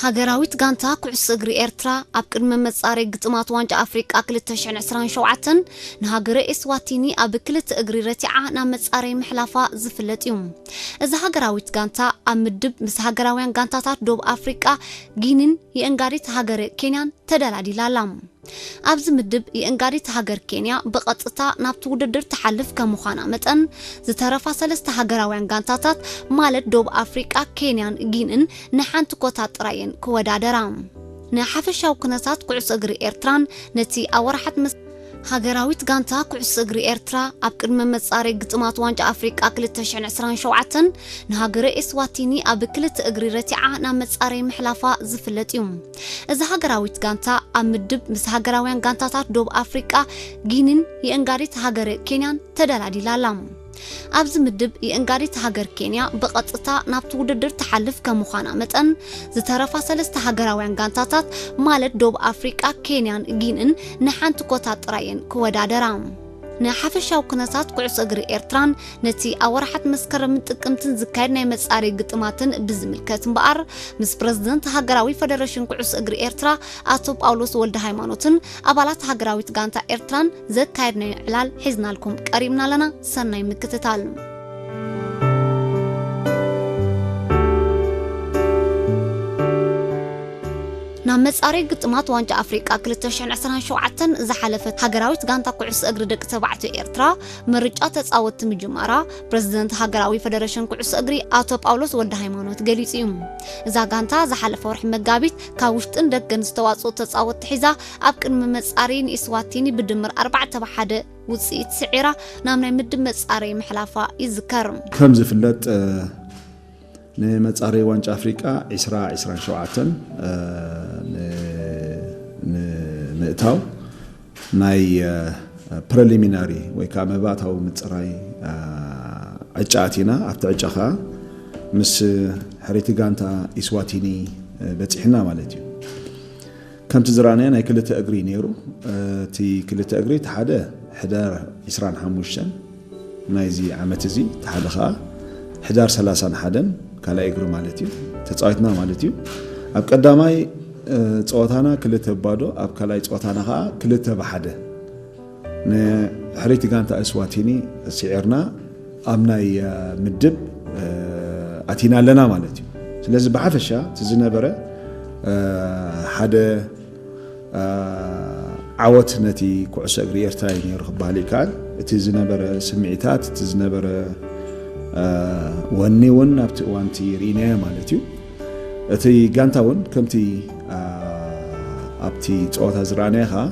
ሃገራዊት ጋንታ ኩዕሶ እግሪ ኤርትራ ኣብ ቅድመ መጻረይ ግጥማት ዋንጫ ኣፍሪቃ ክልተ ሽሕን ዕስራን ሸውዓተን ንሃገረ ኤስዋቲኒ ኣብ ክልተ እግሪ ረቲዓ ናብ መጻረይ ምሕላፋ ዝፍለጥ እዩ። እዛ ሃገራዊት ጋንታ ኣብ ምድብ ምስ ሃገራውያን ጋንታታት ዶብ ኣፍሪቃ፣ ጊኒን የእንጋዲት ሃገረ ኬንያን ተደላዲላ ኣላ። ኣብዚ ምድብ የእንጋዲት ሃገር ኬንያ ብቐጥታ ናብቲ ውድድር ትሓልፍ ከም ምዃና መጠን፣ ዝተረፋ ሰለስተ ሃገራውያን ጋንታታት ማለት ዶብ ኣፍሪቃ፣ ኬንያን ጊንን ንሓንቲ ኮታ ጥራየን ክወዳደራ። ንሓፈሻዊ ኩነታት ኩዕሶ እግሪ ኤርትራን ነቲ ኣብ ወርሓት መስ-፣ ሃገራዊት ጋንታ ኩዕሶ እግሪ ኤርትራ ኣብ ቅድመ መጻረይ ግጥማት ዋንጫ ኣፍሪቃ ክልተ ሽሕን ዕስራን ሸውዓተን ንሃገረ ኤስዋቲኒ ኣብ ክልተ እግሪ ረቲዓ ናብ መጻረይ ምሕላፋ ዝፍለጥ እዩ። እዛ ሃገራዊት ጋንታ ኣብ ምድብ ምስ ሃገራውያን ጋንታታት ዶብ ኣፍሪቃ፣ ጊኒን የእንጋዲት ሃገረ ኬንያን ተደላዲላ ኣላ። ኣብዚ ምድብ የእንጋዲት ሃገር ኬንያ ብቐጥታ ናብቲ ውድድር ትሓልፍ ከም ምዃና መጠን፣ ዝተረፋ ሰለስተ ሃገራውያን ጋንታታት ማለት ዶብ ኣፍሪቃ፣ ኬንያን ጊንን ንሓንቲ ኮታ ጥራየን ክወዳደራ። ንሓፈሻዊ ኩነታት ኩዕሶ እግሪ ኤርትራን ነቲ ኣብ ወርሓት መስከረምን ጥቅምትን ዝካየድ ናይ መጻረይ ግጥማትን ብዝምልከት እምበኣር፣ ምስ ፕረዚደንት ሃገራዊ ፈደረሽን ኩዕሶ እግሪ ኤርትራ ኣቶ ጳውሎስ ወልደ ሃይማኖትን ኣባላት ሃገራዊት ጋንታ ኤርትራን ዘካየድናዮ ዕላል ሒዝናልኩም ቀሪብና ኣለና። ሰናይ ምክትታል። ናብ መጻረይ ግጥማት ዋንጫ ኣፍሪቃ ክልተ ሽሕን ዕስራን ሸውዓተን ዝሓለፈት ሃገራዊት ጋንታ ኩዕሶ እግሪ ደቂ ተባዕትዮ ኤርትራ ምርጫ ተጻወትቲ ምጅማራ፣ ፕረዚደንት ሃገራዊ ፈደረሽን ኩዕሶ እግሪ ኣቶ ጳውሎስ ወልደ ሃይማኖት ገሊጹ እዩ። እዛ ጋንታ ዝሓለፈ ወርሒ መጋቢት ካብ ውሽጥን ደገን ዝተዋጽኡ ተጻወትቲ ሒዛ ኣብ ቅድሚ መጻረይ ንኢስዋቲኒ ብድምር ኣርባዕተ ብ ሓደ ውጽኢት ስዒራ ናብ ናይ ምድብ መጻረይ ምሕላፋ ይዝከር። ከም ዝፍለጥ፣ እ፣ ንመጻረይ ዋንጫ ኣፍሪቃ ዕስራ ዕስራን ሸውዓተን፣ እ፣ ን-፣ ንምእታው ናይ፣ እ፣ ፕሪሊሚናሪ ወይ ከዓ መባእታዊ ምጽራይ፣ እ፣ ዕጫ ኣቲና። ኣብቲ ዕጫ ከዓ ምስ ሕርይቲ ጋንታ ኢስዋቲኒ፣ እ፣ በጺሕና ማለት እዩ። ከምቲ ዝረኣናዮ ናይ ክልተ እግሪ ነይሩ። እቲ ክልተ እግሪ፣ እቲ ሓደ ሕዳር ዕስራን ሓሙሽተን ናይዚ ዓመት እዚ፣ እቲ ሓደ ኸዓ ሕዳር ሰላሳን ሓደን ካልኣይ እግሪ ማለት እዩ፣ ተጻዊትና ማለት እዩ። ኣብ ቀዳማይ፣ እ፣ ጸወታና ክልተ ባዶ፣ ኣብ ካልኣይ ጸወታና ኸዓ ክልተ ብሓደ ንሕርይቲ ጋንታ እስዋቲኒ ስዒርና ኣብ ናይ፣ እ፣ ምድብ፣ እ፣ ኣቲና ኣለና ማለት እዩ። ስለዚ ብሓፈሻ እቲ ዝነበረ፣ እ፣ ሓደ፣ እ፣ ዓወት ነቲ ኩዕሶ እግሪ ኤርትራ እዩ ነይሩ ክበሃል ይከኣል። እቲ ዝነበረ ስምዒታት፣ እቲ ዝነበረ፣ እ፣ ወኒ እውን ኣብቲ እዋን እቲ ርኢናዮ ማለት እዩ። እቲ ጋንታ እውን ከምቲ፣ አ፣ ኣብቲ ጸወታ ዝረኣናዮ ኸኣ፣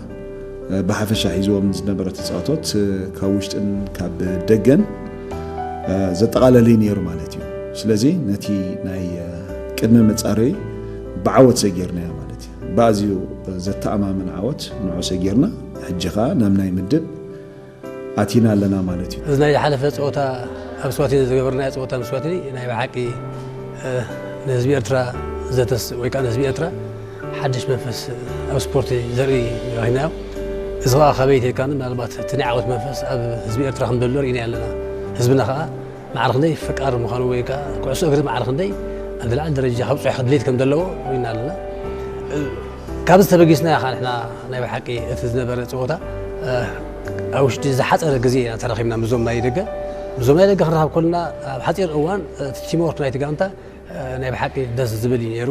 እ፣ ብሓፈሻ ሒዝዎም ዝነበረ ተጻወቶት፣ እ፣ ካብ ውሽጥን ካብ ደገን፣ እ፣ ዘጠቓለለ እዩ ነይሩ ማለት እዩ። ስለዚ ነቲ ናይ፣ እ፣ ቅድመ መጻረዪ ብዓወት ሰጊርናዮ ማለት እዩ። ብኣዝዩ ዘተኣማምን ዓወት ንዑ ሰጊርና፣ ሕጂ ኸኣ ናብ ናይ ምድብ ኣቲና ኣለና ማለት እዩ። እዚ ናይ ዝሓለፈ ጸወታ ኣብ ስዋቲኒ ዝገበርናዮ ጸወታ ምስ ስዋቲኒ ናይ ብሓቂ፣ እ፣ ንህዝቢ ኤርትራ ዘተስ-፣ ወይ ከኣ ንህዝቢ ኤርትራ ሓድሽ መንፈስ ኣብ ስፖርቲ ዘርኢ ረኺብናዮ። እዚ ኸኣ ካበይ ተልካኒ፣ ምናልባት እቲ ናይ ዓወት መንፈስ ኣብ ህዝቢ ኤርትራ ከም ዘሎ ርኢና ኣለና። ህዝብና ኸኣ ማዕረ ክንደይ ፈቃር ምዃኑ ወይ ከኣ ኩዕሶ እግሪ ማዕረ ክንደይ ኣብ ዝለዓለ ደረጃ ከብጽሖ ድሌት ከም ዘለዎ ርኢና ኣለና። እ፣ ካብዚ ተበጊስና ኢኻ ንሕና ናይ ብሓቂ እቲ ዝነበረ ጸወታ፣ እ፣ ኣብ ውሽጢ ዝሓጸረ ግዜ ኢና ተራኺብና ምስዞም ናይ ደገ። ምስዞም ናይ ደገ ክንራኸብ ከለና ኣብ ሓጺር እዋን፣ እ፣ እቲ ቲምወርክ ናይቲ ጋንታ፣ እ፣ ናይ ብሓቂ ደስ ዝብል እዩ ነይሩ።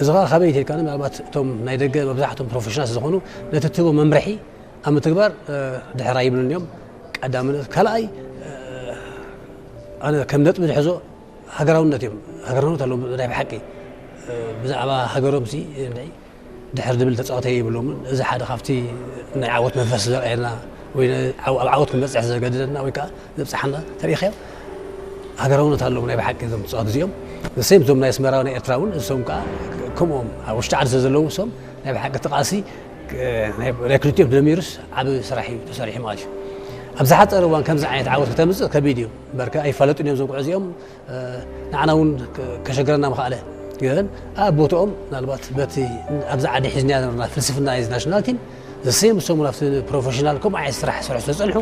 እዚ ኸኣ ካበይ ተልካኒ፣ ምናልባት እቶም ናይ ደገ መብዛሕትኦም ፕሮፌሽናል ዝኾኑ ነቲ ትህቦ መምርሒ ኣብ ምትግባር፣ እ፣ ድሕር ኣይብሉን እዮም። ቀዳምነት፣ ካልኣይ፣ እ፣ ኣነ ከም ነጥቢ ዝሕዞ ሃገራውነት እዮም። ሃገራውነት ኣለዎም ናይ ብሓቂ። እ፣ ብዛዕባ ሃገሮም ሲ፣ እንድዒ ድሕር ዝብል ተጻዋታይ የብሎምን። እዚ ሓደ ካብቲ ናይ ዓወት መንፈስ ዘርእየና ወይ ነ-፣ ዓው-፣ ኣብ ዓወት ክንበጽሕ ዘገድደና ወይ ከኣ ዘብጽሓና ተሪኢኻዮ። ሃገራውነት ኣለዎም ናይ ብሓቂ እዞም ተጻወትቲ እዚኦም። ንሰም እዞም ናይ ኣስመራ ናይ ኤርትራ እውን እሶም ከኣ ከምኦም ኣብ ውሽጢ ዓዲ ስለ ዘለዉ እሶም ናይ ብሓቂ እቲ ቃልሲ፣ እ፣ ናይ፣ ናይ ክልቲኦም ደሚሩስ ዓቢ ስራሕ እዩ ተሰሪሑ ማለት እዩ። ኣብ ዝሓጸረ እዋን ከምዚ ዓይነት ዓወት ከተምጽእ ከቢድ እዩ። እምበር ከኣ ኣይፋለጡን እዮም እዞም ጉዑ እዚኦም። እ፣ ንዓና እውን ከ-፣ ከሸግረና ምኽኣለ። ግን ኣብ ቦትኦም ምናልባት በቲ ኣብዚ ዓዲ ሒዝናዮ ዝነበርና ፍልስፍና ናይዚ ናሽናል ቲም ዘሰም እሶም እውን ኣብቲ ፕሮፌሽናል ከምኡ ዓይነት ስራሕ ክሰርሑ ስለ ዝጸንሑ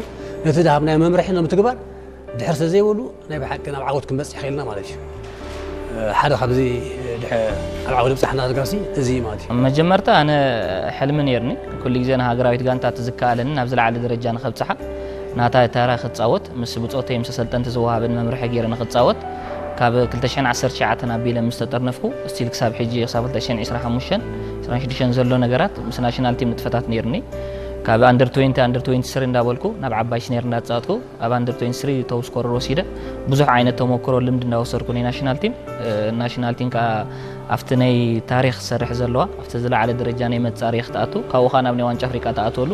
ነቲ ዝሃብናዮ መምርሒ ንምትግባር ድሕር ስለ ዘይበሉ ናይ ብሓቂ ናብ ዓወት ክንበጽሕ ኽኢልና ማለት እዩ። እ፣ ሓደ ካብዚ ድሐ ኣብ ዓውደ ብጻሕና ዝጋሲ እዚ ማለት እዩ። መጀመርታ ኣነ ሕልሚ ነይርኒ፣ ኩሉ ግዜ ንሃገራዊት ጋንታ እቲ ዝከኣለኒ ናብ ዝለዓለ ደረጃ ንኸብጽሓ፣ ናታ ተራ ክጻወት፣ ምስ ብጾተይ ምስ ኣሰልጠንቲ ዝወሃበን መምርሒ ገይረ ንኽጻወት፣ ካብ ክልተ ሽሕን ዓሰርተ ትሽዓተን ኣቢለ ምስ ተጠርነፍኩ፣ ስቲል ክሳብ ሕጂ፣ ክሳብ ክልተ ሽሕን ዕስራን ሓሙሽተን፣ ዕስራን ሽዱሽተን ዘሎ ነገራት ምስ ናሽናል ቲም ንጥፈታት ነይርኒ። ካብ ኣንደር ትዌንቲ፣ ኣንደር ትዌንቲ ስሪ እንዳበልኩ ናብ ዓባይ ሲኒየር እንዳተጻወትኩ፣ ኣብ ኣንደር ትዌንቲ ስሪ ቶፕ ስኮረር ወሲደ፣ ብዙሕ ዓይነት ተሞክሮ ልምድ እንዳወሰድኩ ናይ ናሽናል ቲም፣ ናሽናል ቲም ከዓ ኣብቲ ናይ ታሪኽ ዝሰርሕ ዘለዋ ኣብቲ ዝለዓለ ደረጃ ናይ መጻረይ ክትኣቱ፣ ካብኡ ከዓ ናብ ናይ ዋንጫ ኣፍሪቃ ትኣትወሉ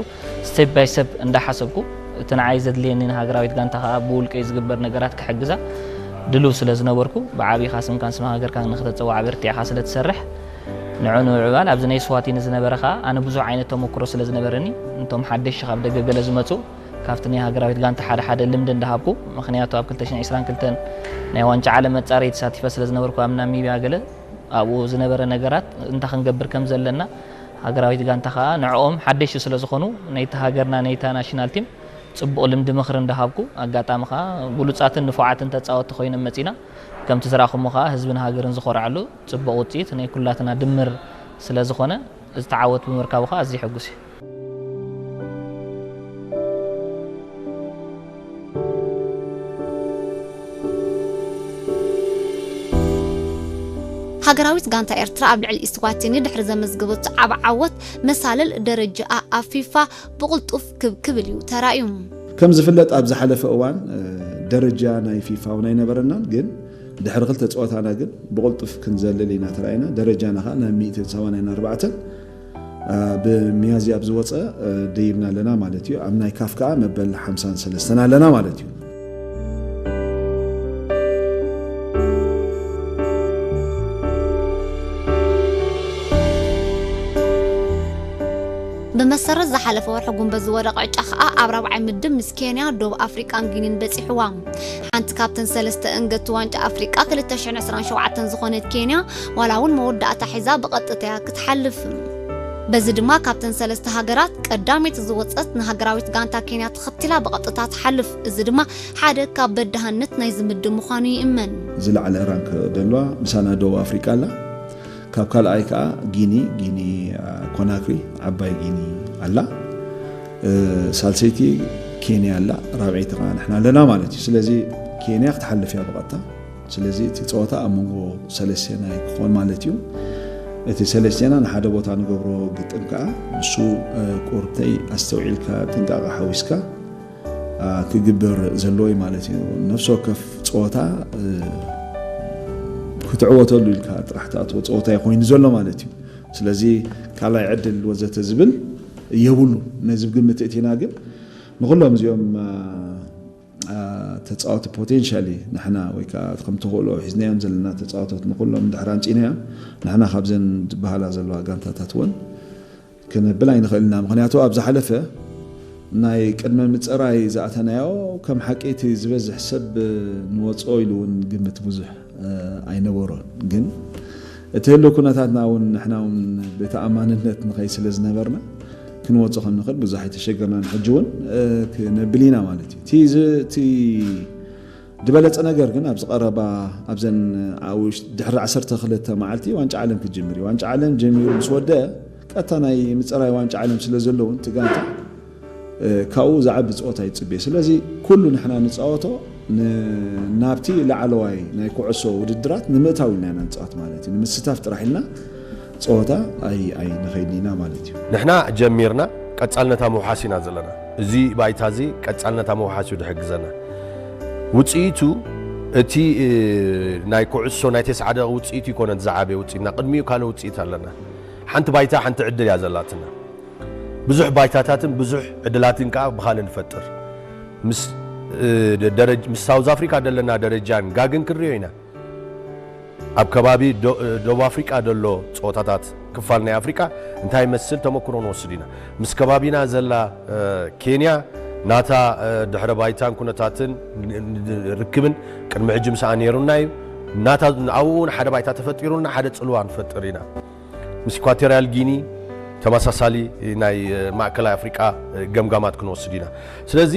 ስቴፕ ባይ ስቴፕ እንዳሓሰብኩ፣ እቲ ንዓይ ዘድልየኒ ንሃገራዊት ጋንታ ከዓ ብውልቀይ ዝግበር ነገራት ክሕግዛ ድሉው ስለ ዝነበርኩ፣ ብዓቢኻ ስምካን ስም ሃገርካን ንክተጸዋዕ በርቲዕኻ ስለ ትሰርሕ፣ ንዑ ንምዕባል ኣብዚ ናይ ስዋቲኒ ዝነበረ ከዓ ኣነ ብዙሕ ዓይነት ተሞክሮ ስለ ዝነበረኒ፣ እንቶም ሓደሽ ካብ ደገ ገለ ዝመጹ ካብቲ ናይ ሃገራዊት ጋንታ ሓደ ሓደ ልምዲ እንዳሃብኩ፣ ምኽንያቱ ኣብ ክልተ ሽሕን ዕስራን ክልተን ናይ ዋንጫ ዓለም መጻረይ ተሳቲፈ ስለ ዝነበርኩ ኣብ ናሚብያ ገለ ኣብኡ ዝነበረ ነገራት እንታይ ክንገብር ከም ዘለና፣ ሃገራዊት ጋንታ ከዓ ንዕኦም ሓደሽቲ ስለ ዝኾኑ፣ ነይቲ ሃገርና፣ ነይታ ናሽናል ቲም ጽቡቕ ልምዲ ምኽሪ እንዳሃብኩ፣ ኣጋጣሚ ከዓ ብሉጻትን ንፉዓትን ተጻወትቲ ኮይኖም መጺና፣ ከምቲ ዝረኣኹሞ ከዓ ህዝብን ሃገርን ዝኾርዓሉ ጽቡቕ ውጽኢት ናይ ኩላትና ድምር ስለ ዝኾነ፣ እዚ ተዓወት ብምርካቡ ከዓ ኣዝየ ሕጉስ እየ። ሃገራዊት ጋንታ ኤርትራ ኣብ ልዕሊ ኢስዋቲኒ ድሕሪ ዘመዝገበቶ ዓቢ ዓወት፣ መሳልል ደረጃኣ ኣብ ፊፋ ብቕልጡፍ ክብ ክብል እዩ ተራእዩ። ከም ዝፍለጥ ኣብ ዝሓለፈ እዋን፣ እ፣ ደረጃ ናይ ፊፋ እውን ኣይነበረናን፣ ግን ድሕሪ ክልተ ጸወታና ግን ብቕልጡፍ ክንዘልል ኢና ተራእይና። ደረጃና ኸኣ ናብ ሚእትን ሰማንያን ኣርባዕተን ኣብ ሚያዝያ ኣብ ዝወፀ ደይብና ኣለና ማለት እዩ። ኣብ ናይ ካፍ ከዓ መበል ሓምሳን ሰለስተን ኣለና ማለት እዩ። ብመሰረት ዝሓለፈ ወርሒ ጉንበት ዝወደቐ ዕጫ ከዓ ኣብ ራብዓይ ምድብ ምስ ኬንያ፣ ደቡብ ኣፍሪቃን ጊኒን በፂሕዋ። ሓንቲ ካብተን ሰለስተ እንገቲ ዋንጫ ኣፍሪቃ ክልተ ሽሕን ዕስራን ሸውዓተን ዝኾነት ኬንያ ዋላ እውን መወዳእታ ሒዛ ብቐጥታ እያ ክትሓልፍ። በዚ ድማ ካብተን ሰለስተ ሃገራት ቀዳመይቲ ዝወፀት ንሃገራዊት ጋንታ ኬንያ ተኸቲላ ብቐጥታ ትሓልፍ። እዚ ድማ ሓደ ካብ በዳህነት ናይዚ ምድብ ምዃኑ ይእመን። ዝለዓለ ራንክ ደለዋ ምሳና ደቡብ ኣፍሪቃ ኣላ። ካብ ካልኣይ ከዓ ጊኒ፣ ጊኒ ኮናክሪ፣ ዓባይ ጊኒ ኣላ። ሳልሰይቲ ኬንያ ኣላ፣ ራብዐይቲ ከዓ ንሕና ኣለና ማለት እዩ። ስለዚ ኬንያ ክትሓልፍ እያ ብቐጥታ። ስለዚ እቲ ፀወታ ኣብ መንጎ ሰለስቴና ክኾን ማለት እዩ። እቲ ሰለስቴና ንሓደ ቦታ ንገብሮ ግጥም ከዓ ንሱ ቁርብተይ ኣስተውዒልካ ጥንቃቐ ሓዊስካ ክግበር ዘለዎ እዩ ማለት እዩ። ነፍሲ ወከፍ ፀወታ ክትዕወተሉ ኢልካ ጥራሕ ትኣትዎ ፀወታ እዩ ኮይኑ ዘሎ ማለት እዩ። ስለዚ ካልኣይ ዕድል ወዘተ ዝብል የብሉ። ነዚ ግምት እቲና ግን ንኩሎም እዚኦም ተፃወቲ ፖቴንሻሊ ንሕና ወይ ከዓ ከም ተኽእሎ ሒዝናዮም ዘለና ተፃወቶት ንኩሎም ድሕር ኣምፂናዮም ንሕና ካብዘን ዝበሃላ ዘለዋ ጋንታታት እውን ክነብል ኣይንኽእል ኢና። ምኽንያቱ ኣብ ዝሓለፈ ናይ ቅድመ ምፅራይ ዝኣተናዮ ከም ሓቂ እቲ ዝበዝሕ ሰብ ንወፅኦ ኢሉ እውን ግምት ብዙሕ ኣይነበሮን። ግን እቲ ህልው ኩነታትና እውን ንሕና እውን ብተኣማንነት ንኸይ ስለ ዝነበርና ክንወፅእ ከም ንኽእል ብዙሕ ኣይተሸገርናን። ሕጂ እውን ክነብል ኢና ማለት እዩ። እቲ ዝበለፀ ነገር ግን ኣብዚ ቀረባ ኣብዘን ድሕሪ ዓሰርተ ክልተ መዓልቲ ዋንጫ ዓለም ክጅምር እዩ። ዋንጫ ዓለም ጀሚሩ ምስ ወደአ ቀጥታ ናይ ምፅራይ ዋንጫ ዓለም ስለ ዘለውን እቲ ጋንታ ካብኡ ዝዓቢ ፀወታ ይፅበ። ስለዚ ኩሉ ንሕና ንፃወቶ ናብቲ ላዕለዋይ ናይ ኩዕሶ ውድድራት ንምእታው ኢልና ኢና ንፃወት ማለት እዩ። ንምስታፍ ጥራሕ ኢልና ፀወታ ኣይ ኣይ ንኸይድ ኢና ማለት እዩ። ንሕና ጀሚርና ቀፃልነታ ምውሓስ ኢና ዘለና። እዚ ባይታ እዚ ቀፃልነታ ምውሓስ እዩ ድሕግዘና። ውፅኢቱ እቲ ናይ ኩዕሶ ናይ ተስዓ ደቂ ውፅኢት ይኮነን ዝዓበየ ውፅኢትና ቅድሚኡ ካልእ ውፅኢት ኣለና። ሓንቲ ባይታ ሓንቲ ዕድል እያ ዘላትና። ብዙሕ ባይታታትን ብዙሕ ዕድላትን ከዓ ብኻልእ ንፈጥር። ምስ ምስ ሳውዝ ኣፍሪካ ዘለና ደረጃን ጋግን ክንሪኦ ኢና። ኣብ ከባቢ ደቡብ ኣፍሪቃ ዘሎ ፀወታታት ክፋል ናይ ኣፍሪቃ እንታይ ይመስል ተመክሮ ንወስድ ኢና። ምስ ከባቢና ዘላ ኬንያ ናታ ድሕረ ባይታን ኩነታትን ርክብን ቅድሚ ሕጂ ምስኣ ነይሩና እዩ። ናታ ኣብኡ እውን ሓደ ባይታ ተፈጢሩና ሓደ ፅልዋ ንፈጥር ኢና። ምስ ኢኳቶሪያል ጊኒ ተመሳሳሊ ናይ ማእከላይ ኣፍሪቃ ገምጋማት ክንወስድ ኢና። ስለዚ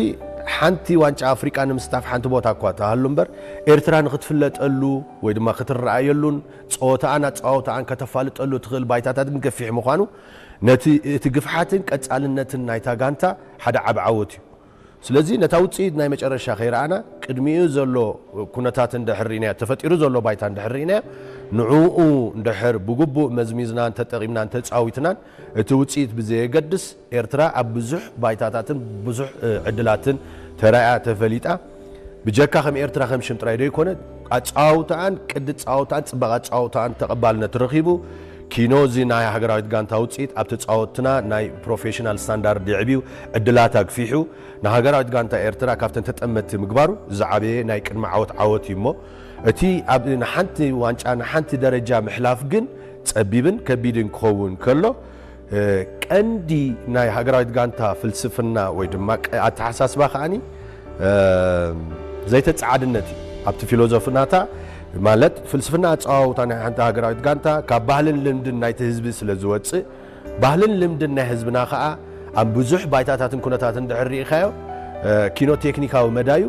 ሓንቲ ዋንጫ ኣፍሪቃ ንምስታፍ ሓንቲ ቦታ እኳ ተሃሉ እምበር፣ ኤርትራ ንኽትፍለጠሉ ወይ ድማ ክትረኣየሉን ጸወታኣን ኣጸዋውታኣን ከተፋልጠሉ ትኽእል ባይታታት ግን ገፊሕ ምዃኑ፣ ነቲ፣ እቲ ግፍሓትን ቀጻልነትን ናይታ ጋንታ ሓደ ዓቢ ዓወት እዩ። ስለዚ ነታ ውጽኢት ናይ መጨረሻ ከይረኣና፣ ቅድሚኡ ዘሎ ኩነታት እንድሕር ርኢናዮ፣ ተፈጢሩ ዘሎ ባይታ እንድሕር ርኢናዮ፣ ንዕኡ እንድሕር ብግቡእ መዝሚዝናን ተጠቒምናን ተጻዊትናን፣ እቲ ውጽኢት ብዘየገድስ፣ ኤርትራ ኣብ ብዙሕ ባይታታትን ብዙሕ፣ እ፣ ዕድላትን ተራእያ ተፈሊጣ። ብጀካ ከም ኤርትራ ከም ሽም ጥራይ ዶ ይኮነ፣ ኣጻዋውታኣን ቅዲ ጻዋውታኣን ጽባቐ ኣጻዋውታኣን ተቐባልነት ረኺቡ፣ ኪኖ እዚ ናይ ሃገራዊት ጋንታ ውጽኢት ኣብ ተጻወትና ናይ ፕሮፌሽናል ስታንዳርድ የዕብዩ፣ ዕድላት ኣግፊሑ፣ ንሃገራዊት ጋንታ ኤርትራ ካብተን ተጠመትቲ ምግባሩ ዝዓበየ ናይ ቅድሚ ዓወት ዓወት እዩ እሞ፣ እቲ ኣብ ንሓንቲ ዋንጫ ንሓንቲ ደረጃ ምሕላፍ ግን ጸቢብን ከቢድን ክኸውን ከሎ፣ እ፣ ቀንዲ ናይ ሃገራዊት ጋንታ ፍልስፍና ወይ ድማ ቀ-፣ ኣተሓሳስባ ከኣኒ፣ እ፣ ዘይተጻዓድነት እዩ። ኣብቲ ፊሎዞፊ ናታ ማለት ፍልስፍና ኣጸዋውታ ናይ ሓንቲ ሃገራዊት ጋንታ ካብ ባህልን ልምድን ናይቲ ህዝቢ ስለ ዝወጽእ፣ ባህልን ልምድን ናይ ህዝብና ከኣ ኣብ ብዙሕ ባይታታትን ኩነታትን እንድሕር ርኢኻዮ፣ እ፣ ኪኖ ቴክኒካዊ መዳዩ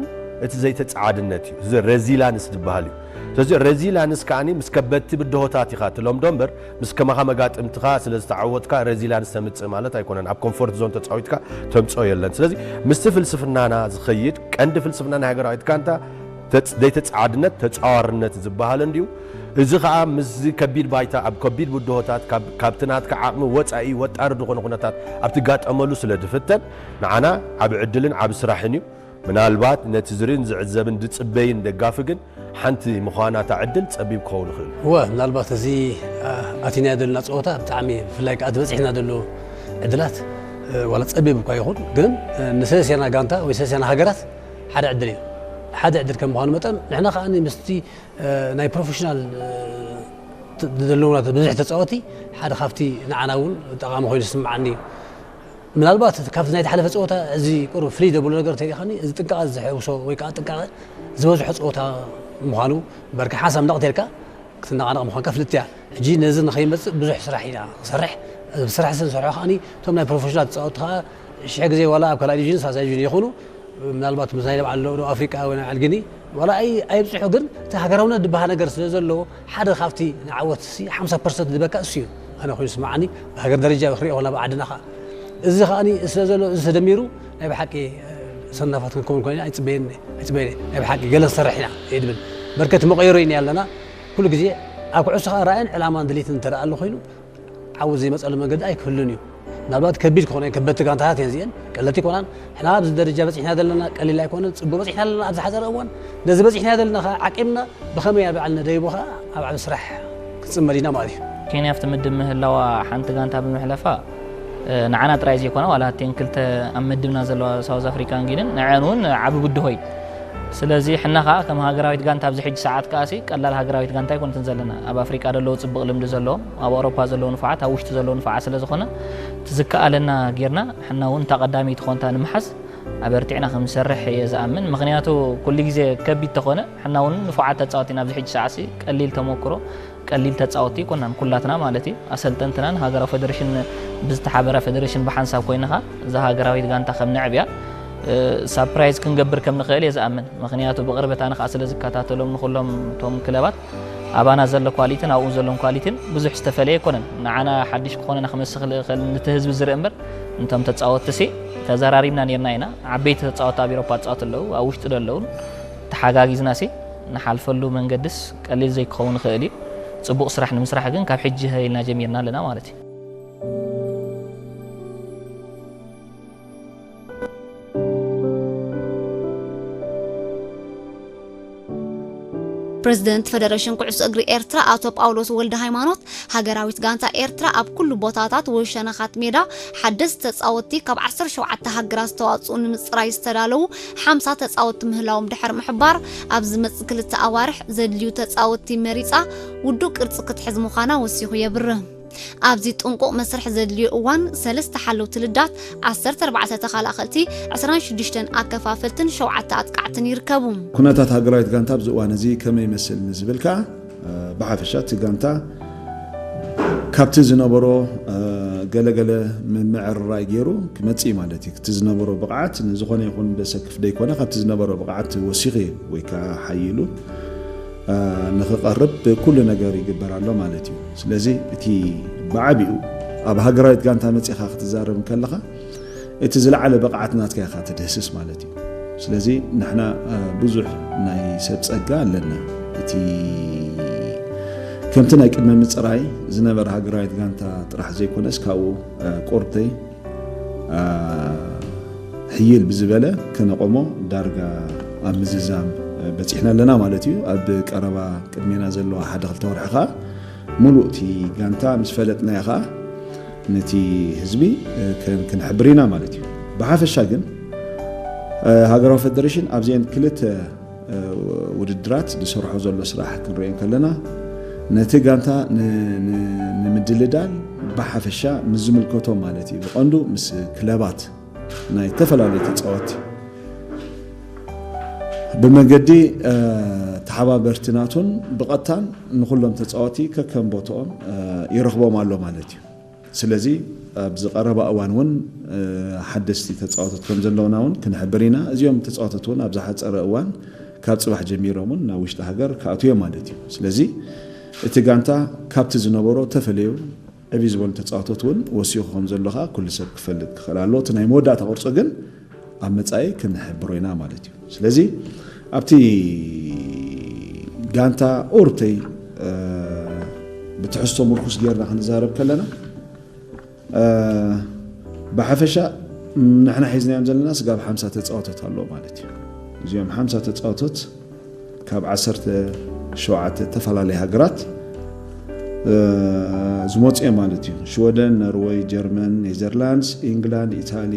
እቲ ዘይተጻዓድነት እዩ። እዚ ሬዚላንስ ዝበሃል እዩ። ስለዚ ሬዚላንስ ከኣኒ ምስ ከበድቲ ብድሆታት ኢኻ ትለምዶ እምበር፣ ምስ ከማኻ መጋጥምትኻ ስለ ዝተዓወትካ ሬዚላንስ ተምጽእ ማለት ኣይኮነን። ኣብ ኮምፎርት ዞን ተጻዊትካ ተምጽኦ የለን። ስለዚ ምስቲ ፍልስፍናና ዝኸይድ ቀንዲ ፍልስፍና ናይ ሃገራዊት ጋንታ ተጽ-፣ ዘይተጻዓድነት ተጻዋርነት ዝበሃል እንድዩ። እዚ ኸኣ ምስዚ ከቢድ ባይታ ኣብ ከቢድ ብድሆታት ካብ፣ ካብቲ ናትካ ዓቕሚ ወጻኢ ወጣሪ ዝኾነ ኩነታት ኣብ ትጋጠመሉ ስለ ዝፍተን ንዓና ዓቢ ዕድልን ዓቢ ስራሕን እዩ። ምናልባት ነቲ ዝርእን ዝዕዘብን ዝጽበይን ደጋፊ ግን ሓንቲ ምዃና እታ ዕድል ጸቢብ ክኸውን ይኽእል። እወ፣ ምናልባት እዚ፣ ኣ-፣ ኣቲናዮ ዘለና ጸወታ ብጣዕሚ፣ ብፍላይ ከኣ እቲ በጺሕና ዘሎ ዕድላት፣ እ፣ ዋላ ጸቢብ እኳ ይኹን፣ ግን፣ እ፣ ንሰለስቴና ጋንታ ወይ ሰለስቴና ሃገራት ሓደ ዕድል እዩ። ሓደ ዕድል ከም ምዃኑ መጠን፣ ንሕና ከኣ ምስቲ፣ እ፣ ናይ ፕሮፌሽናል፣ እ፣ ት-፣ ዘለውና ብዙሕ ተጻወቲ ሓደ ካብቲ ንዓና እውን ጠቓሚ ኮይኑ ዝስምዓኒ እዩ። ምናልባት ካብቲ ናይ ዝሓለፈ ጸወታ እዚ ቁሩብ ፍልይ ዘብሎ ነገር እንተሪእኻኒ፣ እዚ ጥንቃቐ ዝሕውሶ ወይ ከኣ ጥንቃቐ ዝበዝሖ ጸወታ ምዃኑ፣ በርካ ሓንሳብ ነቕት ኢልካ ክትነቓነቕ ምዃንካ ፍልጥቲ እያ። ሕጂ ነዚ ንኸይመጽእ ብዙሕ ስራሕ ኢና ክንሰርሕ። እዚ ስራሕ እዚ ንሰርሖ ከኣኒ እቶም ናይ ፕሮፌሽናል ተጻወትቲ ከኣ ሽሕ ግዜ ዋላ ኣብ ካልኣይ ዲቪዥን ሳልሳይ ዲቪዥን ይኹኑ፣ ምናልባት ምስ ናይ ባዕሉ ደቡብ ኣፍሪቃ ወይ ናይ ባዕሉ ጊኒ ዋላ ኣይ-፣ ኣይብጽሑ፣ ግን እቲ ሃገራውነት ዝበሃል ነገር ስለ ዘለዎ ሓደ ካብቲ ንዓወት ሲ ሓምሳ ፐርሰንት ዝበካ እሱ እዩ። ኣነ ኮይኑ ስምዓኒ ብሃገር ደረጃ ክሪኦ ከለና ብዓድና ከኣ እዚ ከኣኒ ስለ ዘሎ እዚ ተደሚሩ ናይ ብሓቂ ሰናፋት ክንከውን ኮይና ኣይጽበየን፣ ኣይጽበየን። ናይ ብሓቂ ገለ ንሰርሕ ኢና እየ ድብል። በርከት መቐየሮ ኢና ኣለና። ኩሉ ግዜ ኣብ ኩዕሶ ከኣ ራእይን ዕላማን ድሌትን እንተ ደኣ ኣሎ ኮይኑ ዓወት ዘይመጸሉ መንገዲ ኣይክህሉን እዩ። ምናልባት ከቢድ ክኾነ ከበድቲ ጋንታታት እየን እዚአን፣ ቀለልቲ ኣይኮናን። ንሕና ኣብዚ ደረጃ በጺሕና ዘለና ቀሊል ኣይኮነን። ጽቡቕ በጺሕና ኣለና ኣብዚ ሓጸረ እዋን። ነዚ በጺሕና ዘለና ከኣ ዓቂምና ብኸመይ ኣብ ላዕሊ ነደይቦ ከኣ ኣብ ዓቢ ስራሕ ክንጽመድ ኢና ማለት እዩ። ኬንያ ኣብቲ ምድብ ምህላዋ ሓንቲ ጋንታ ብምሕለፋ፣ እ፣ ንዓና ጥራይ ዘይኮነ ዋላ እተን ክልተ ኣብ ምድብና ዘለዋ ሳውዝ ኣፍሪካን ጊንን ንዐን እውን ዓቢ ብድሆ እዩ። ስለዚ ሕና ከኣ ከም ሃገራዊት ጋንታ ኣብዚ ሕጂ ሰዓት ከኣሲ ቀላል ሃገራዊት ጋንታ ኣይኮነትን ዘለና። ኣብ ኣፍሪቃ ዘለዉ ጽቡቕ ልምዲ ዘለዎም፣ ኣብ ኣውሮፓ ዘለዉ ንፉዓት፣ ኣብ ውሽጢ ዘለዉ ንፉዓት ስለ ዝኾነ፣ እቲ ዝከኣለና ጌርና፣ ሕና እውን እታ ቀዳመይቲ ኮንታ ንምሓዝ ኣበርቲዕና ከም ንሰርሕ እየ ዝኣምን። ምኽንያቱ ኩሉ ግዜ ከቢድ ተኾነ፣ ሕና እውን ንፉዓት ተጻወቲ ኢና ኣብዚ ሕጂ ሰዓትሲ ቀሊል ተመክሮ፣ ቀሊል ተጻወቲ ኣይኮናን ኩላትና ማለት እዩ። ኣሰልጠንትናን ሃገራዊ ፌደሬሽን ብዝተሓበረ ፌደሬሽን ብሓንሳብ ኮይንኻ እዛ ሃገራዊት ጋንታ ከም ነዕብያ፣ እ፣ ሳፕራይዝ ክንገብር ከም ንኽእል እየ ዝኣምን። ምኽንያቱ ብቕርበት ኣነ ኸኣ ስለ ዝከታተሎም ንኹሎም እቶም ክለባት ኣባና ዘሎ ኳሊቲን ኣብኡ ዘሎም ኳሊቲን ብዙሕ ዝተፈለየ ኣይኮነን። ንዓና ሓድሽ ክኾነና ክመስል ይኽእል፣ ንቲ ህዝቢ ዝርኢ እምበር፣ እንቶም ተጻወትቲ ሲ ተዘራሪብና ኔርና ኢና። ዓበይቲ ተጻወትቲ ኣብ ኤውሮፓ ዝጻወቱ ኣለዉ፣ ኣብ ውሽጢ ዶ ኣለዉን፣ ተሓጋጊዝና ሲ ንሓልፈሉ መንገድስ ቀሊል ዘይክኸውን ይኽእል እዩ። ጽቡቕ ስራሕ ንምስራሕ ግን ካብ ሕጂ ኢልና ጀሚርና ኣለና ማለት እዩ። ፕረዚደንት ፈደረሽን ኩዕሶ እግሪ ኤርትራ ኣቶ ጳውሎስ ወልደሃይማኖት፣ ሃገራዊት ጋንታ ኤርትራ ኣብ ኩሉ ቦታታት ወይ ሸነኻት ሜዳ ሓደስቲ ተጻወትቲ ካብ ዓሰርተ ሸውዓተ ሃገራት ዝተዋጽኡ ንምጽራይ ዝተዳለዉ ሓምሳ ተጻወትቲ ምህላዎም ድሕሪ ምሕባር፣ ኣብ ዝመጽእ ክልተ ኣዋርሕ ዘድልዩ ተጻወትቲ መሪጻ ውዱእ ቅርጺ ክትሕዝ ምዃና ወሲኹ የብርህ። ኣብዚ ጥንቁቕ መስርሕ ዘድልዮ እዋን ሰለስተ ሓለውቲ ልዳት፣ ዓሰርተ ኣርባዕተ ተኸላኸልቲ፣ ዕስራን ሽዱሽተን ኣከፋፈልትን ሸውዓተ ኣጥቃዕትን ይርከቡ። ኩነታት ሃገራዊት ጋንታ ኣብዚ እዋን እዚ ከመይ ይመስል ንዝብል ከኣ፣ ብሓፈሻ እቲ ጋንታ ካብቲ ዝነበሮ ገለገለ ምምዕርራይ ገይሩ ክመጽእ እዩ ማለት እዩ። እቲ ዝነበሮ ብቕዓት ንዝኾነ ይኹን በሰክፍ ደይኮነ ካብቲ ዝነበሮ ብቕዓት ወሲኹ እዩ ወይ ከዓ ሓይሉ ንኽቐርብ ኩሉ ነገር ይግበር ኣሎ ማለት እዩ። ስለዚ እቲ ብዓቢኡ ኣብ ሃገራዊት ጋንታ መጺኻ ክትዛረብ ከለኻ እቲ ዝለዓለ ብቕዓት ናትካ ኢኻ ትድህስስ ማለት እዩ። ስለዚ ንሕና ብዙሕ ናይ ሰብ ጸጋ ኣለና። እቲ ከምቲ ናይ ቅድመ ምጽራይ ዝነበረ ሃገራዊት ጋንታ ጥራሕ ዘይኮነስ ካብኡ ቁርተይ ሕይል ብዝበለ ከነቆሞ ዳርጋ ኣብ ምዝዛም በጺሕና ኣለና ማለት እዩ። ኣብ ቀረባ ቅድሜና ዘለዋ ሓደ ክልተ ወርሒ ከዓ ሙሉእ እቲ ጋንታ ምስ ፈለጥናዮ ከዓ ነቲ ህዝቢ ክንሕብር ኢና ማለት እዩ። ብሓፈሻ ግን ሃገራዊ ፌደሬሽን ኣብዚአን ክልተ ውድድራት ዝሰርሖ ዘሎ ስራሕ ክንሪኦ ከለና ነቲ ጋንታ ንምድልዳል ብሓፈሻ ምስ ዝምልከቶም ማለት እዩ፣ ብቐንዱ ምስ ክለባት ናይ ዝተፈላለዩ ተፃወቲ ብመገዲ ተሓባበርቲ ናቱን ብቐጥታን ንኩሎም ተፃወቲ ከከም ቦትኦም ይረኽቦም ኣሎ ማለት እዩ። ስለዚ ኣብዚ ቀረባ እዋን እውን ሓደስቲ ተፃወቶት ከም ዘለውና እውን ክንሕብር ኢና። እዚኦም ተፃወቶት እውን ኣብ ዝሓፀረ እዋን ካብ ፅባሕ ጀሚሮም እውን ናብ ውሽጢ ሃገር ክኣትዉ እዮም ማለት እዩ። ስለዚ እቲ ጋንታ ካብቲ ዝነበሮ ተፈለዩ ዕብይ ዝበሉ ተፃወቶት እውን ወሲኹ ከም ዘሎ ከዓ ኩሉ ሰብ ክፈልጥ ክኽእል ኣለዎ። እቲ ናይ መወዳእታ ቅርፁ ግን ኣብ መፃኢ ክንሕብሮ ኢና ማለት እዩ። ስለዚ ኣብቲ ጋንታ ኦርተይ ብትሕዝቶ ምርኩስ ጌርና ክንዛረብ ከለና ብሓፈሻ ንሕና ሒዝናዮም ዘለና ስጋብ ሓምሳ ተፃወቶት ኣለዎ ማለት እዩ። እዚኦም ሓምሳ ተፃወቶት ካብ ዓሰርተ ሸውዓተ ተፈላለየ ሃገራት ዝመፁ እዮም ማለት እዩ። ሽወደን፣ ኖርወይ፣ ጀርመን፣ ኔዘርላንድስ፣ ኢንግላንድ፣ ኢታሊ፣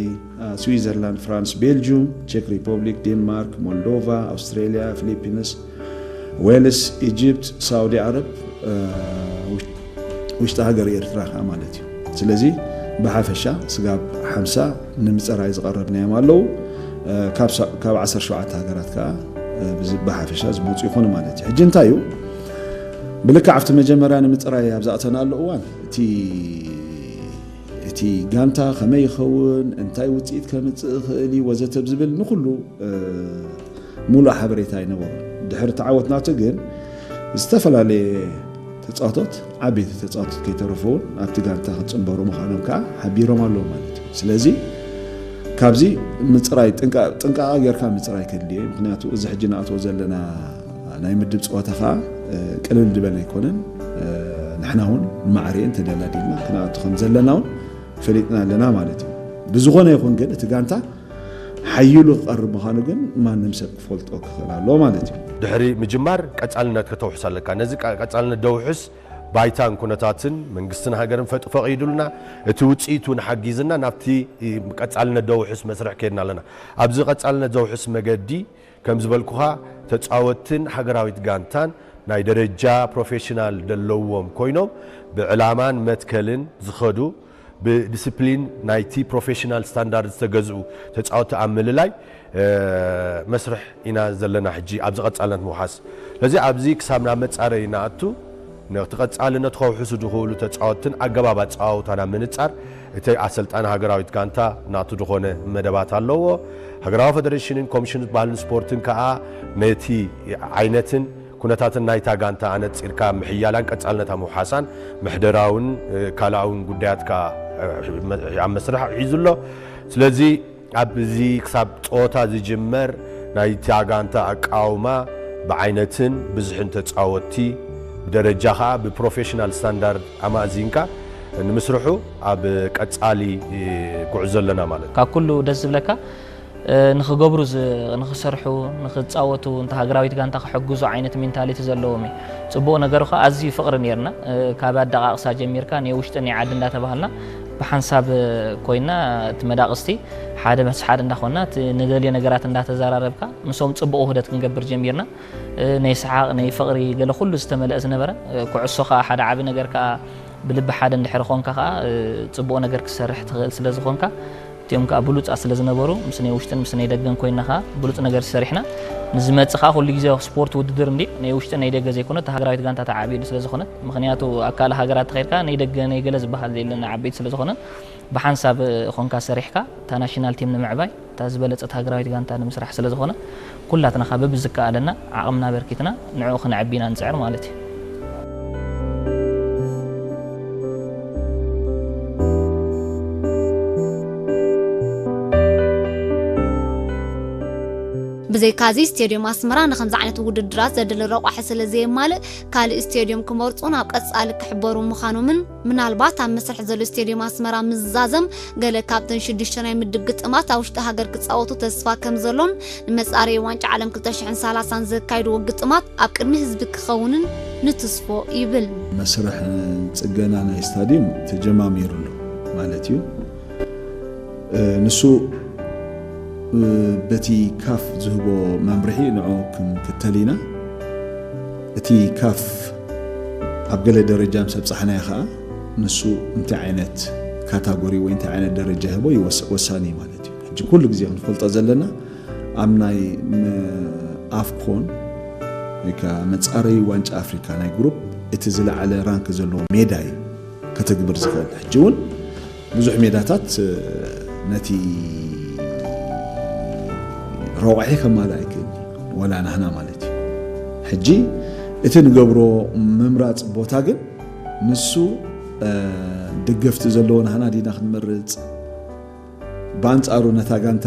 ስዊዘርላንድ፣ ፍራንስ፣ ቤልጁም፣ ቼክ ሪፐብሊክ፣ ዴንማርክ፣ ሞልዶቫ፣ ኣውስትሬሊያ፣ ፊሊፒንስ፣ ዌልስ፣ ኢጅፕት፣ ሳውዲ ዓረብ፣ ውሽጢ ሃገር ኤርትራ ከዓ ማለት እዩ። ስለዚ ብሓፈሻ ስጋብ ሓምሳ ንምፅራይ ዝቐረብናዮም ኣለዉ። ካብ ዓሰርተ ሸውዓተ ሃገራት ከዓ ብሓፈሻ ዝመፁ ይኾኑ ማለት እዩ። ሕጂ እንታይ እዩ ብልክዕ ኣብቲ መጀመርያ ንምፅራይ ኣብ ዝኣተናሉ እዋን እቲ እቲ ጋንታ ከመይ ይኸውን፣ እንታይ ውፅኢት ከምፅእ ይኽእል እዩ ወዘተ ብዝብል ንኩሉ ሙሉእ ሓበሬታ ኣይነበሮን። ድሕሪ ተዓወት ናቱ ግን ዝተፈላለየ ተፃወቶት ዓበይቲ ተፃወቶት ከይተረፉ እውን ኣብቲ ጋንታ ክፅንበሩ ምዃኖም ከዓ ሓቢሮም ኣለዉ ማለት እዩ። ስለዚ ካብዚ ምፅራይ ጥንቃቐ ጌርካ ምፅራይ ከድልየ። ምክንያቱ እዚ ሕጂ ንኣትዎ ዘለና ናይ ምድብ ፀወታ ከዓ ቅልል ዝበለ ኣይኮነን። ንሕና እውን ማዕርየን ተደላዲልና ክንኣቱ ከም ዘለና እውን ፈሊጥና ኣለና ማለት እዩ። ብዝኾነ ይኹን ግን እቲ ጋንታ ሓይሉ ክቐርብ ምዃኑ ግን ማንም ሰብ ክፈልጦ ክኽእል ኣለዎ ማለት እዩ። ድሕሪ ምጅማር ቀፃልነት ከተውሕስ ኣለካ። ነዚ ቀፃልነት ደውሕስ ባይታን ኩነታትን መንግስትን ሃገርን ፈጥ ፈቒዱልና እቲ ውፅኢት እውን ሓጊዝና ናብቲ ቀፃልነት ደውሕስ መስርሕ ከድና ኣለና። ኣብዚ ቀፃልነት ዘውሕስ መገዲ ከም ዝበልኩኻ ተፃወትን ሃገራዊት ጋንታን ናይ ደረጃ ፕሮፌሽናል ደለዎም ኮይኖም ብዕላማን መትከልን ዝኸዱ ብዲስፕሊን ናይቲ ፕሮፌሽናል ስታንዳርድ ዝተገዝኡ ተፃወቲ ኣብ ምልላይ መስርሕ ኢና ዘለና ሕጂ ኣብዚ ቀፃልነት ምውሓስ። ስለዚ ኣብዚ ክሳብ ናብ መፃረይ ንኣቱ ነቲ ቀፃልነት ከውሕሱ ዝኽእሉ ተፃወትን ኣገባብ ኣፀዋውታና ምንፃር እቲ ኣሰልጣኒ ሃገራዊት ጋንታ ናቱ ዝኾነ መደባት ኣለዎ። ሃገራዊ ፌደሬሽንን ኮሚሽን ባህልን ስፖርትን ከዓ ነቲ ዓይነትን ኩነታትን ናይታ ጋንታ ኣነፂርካ ምሕያላን ቀፃልነታ ምውሓሳን ምሕደራውን ካልኣውን ጉዳያት ከዓ ኣብ መስርሕ ሒዙ ኣሎ። ስለዚ ኣብዚ ክሳብ ፀወታ ዝጅመር ናይታ ጋንታ ኣቃውማ ብዓይነትን ብዝሕን ተፃወቲ ብደረጃ ከዓ ብፕሮፌሽናል ስታንዳርድ ኣማእዚንካ ንምስርሑ ኣብ ቀፃሊ ጉዕዞ ኣለና ማለት እዩ። ካብ ኩሉ ደስ ዝብለካ ንክገብሩ ንክሰርሑ ንክፃወቱ እንተ ሃገራዊት ጋንታ ክሕግዙ ዓይነት ሜንታሊቲ ዘለዎም እዩ። ፅቡቕ ነገሩ ከዓ ኣዝዩ ፍቕሪ ነርና ካብ ኣደቃቕሳ ጀሚርካ ናይ ውሽጢ ናይ ዓዲ እንዳተባሃልና ብሓንሳብ ኮይና እቲ መዳቕስቲ ሓደ ምስ ሓደ እንዳኾና እቲ ንደልዮ ነገራት እንዳተዘራረብካ ምስኦም ፅቡቕ ውህደት ክንገብር ጀሚርና። ናይ ሰሓቕ ናይ ፍቕሪ ገለ ኩሉ ዝተመልአ ዝነበረ ኩዕሶ ከዓ ሓደ ዓቢ ነገር ከዓ ብልቢ ሓደ እንድሕር ኾንካ ከዓ ፅቡቕ ነገር ክሰርሕ ትኽእል ስለ ዝኾንካ እቲኦም ከዓ ብሉፃት ስለ ዝነበሩ ምስ ናይ ውሽጥን ምስ ናይ ደገን ኮይና ከዓ ብሉፅ ነገር ሰሪሕና። ንዝመፅእ ከዓ ኩሉ ግዜ ስፖርት ውድድር እንዲ ናይ ውሽጥን ናይ ደገ ዘይኮነ እታ ሃገራዊት ጋንታ ተዓብየሉ ስለ ዝኾነት፣ ምክንያቱ ኣብ ካልእ ሃገራት ተኸይድካ ናይ ደገ ናይ ገለ ዝበሃል የለን፣ ዓበይቲ ስለ ዝኾነ ብሓንሳብ ኾንካ ሰሪሕካ እታ ናሽናል ቲም ንምዕባይ እታ ዝበለፀት ሃገራዊት ጋንታ ንምስራሕ ስለ ዝኾነ ኩላትና ከዓ በብዝከኣለና ዓቕምና በርኪትና ንዕኡ ክነዕቢ ኢና ንፅዕር ማለት እዩ። ብዘይካዚ ስቴድዮም ኣስመራ ንከምዚ ዓይነት ውድድራት ዘድሊ ረቋሒ ስለ ዘየማልእ ካልእ ስቴድዮም ክመርፁ ናብ ቀፃሊ ክሕበሩ ምዃኖምን ምናልባት ኣብ መስርሕ ዘሎ ስቴድዮም ኣስመራ ምዝዛዘም ገለ ካብተን ሽዱሽተ ናይ ምድብ ግጥማት ኣብ ውሽጢ ሃገር ክፃወቱ ተስፋ ከም ዘሎን ንመፃረዪ ዋንጫ ዓለም ክልተ ሽሕን ሰላሳን ዘካይድዎ ግጥማት ኣብ ቅድሚ ህዝቢ ክኸውንን ንትስፎ ይብል። መስርሕ ፅገና ናይ ስታድዩም ተጀማሚሩ ኣሎ ማለት እዩ። ንሱ በቲ ካፍ ዝህቦ መምርሒ ንዑ ክንክተል ኢና። እቲ ካፍ ኣብ ገለ ደረጃ ምስ ኣብፃሕናዮ ከዓ ንሱ እንታይ ዓይነት ካታጎሪ ወይ እንታይ ዓይነት ደረጃ ይህቦ ወሳኒ ማለት እዩ። ሕጂ ኩሉ ግዜ ክንፈልጦ ዘለና ኣብ ናይ ኣፍኮን ወይ ከዓ መፃረዩ ዋንጫ ኣፍሪካ ናይ ግሩፕ እቲ ዝለዓለ ራንክ ዘለዎ ሜዳ እዩ ከተግብር ዝኽእል። ሕጂ እውን ብዙሕ ሜዳታት ነቲ ረቋሒ ከማልእ ኣይክእል ወላ ናህና ማለት እዩ። ሕጂ እቲ ንገብሮ ምምራፅ ቦታ ግን ንሱ ደገፍቲ ዘለዎ ናህና ዲና ክንመርፅ፣ ብኣንፃሩ ነታ ጋንታ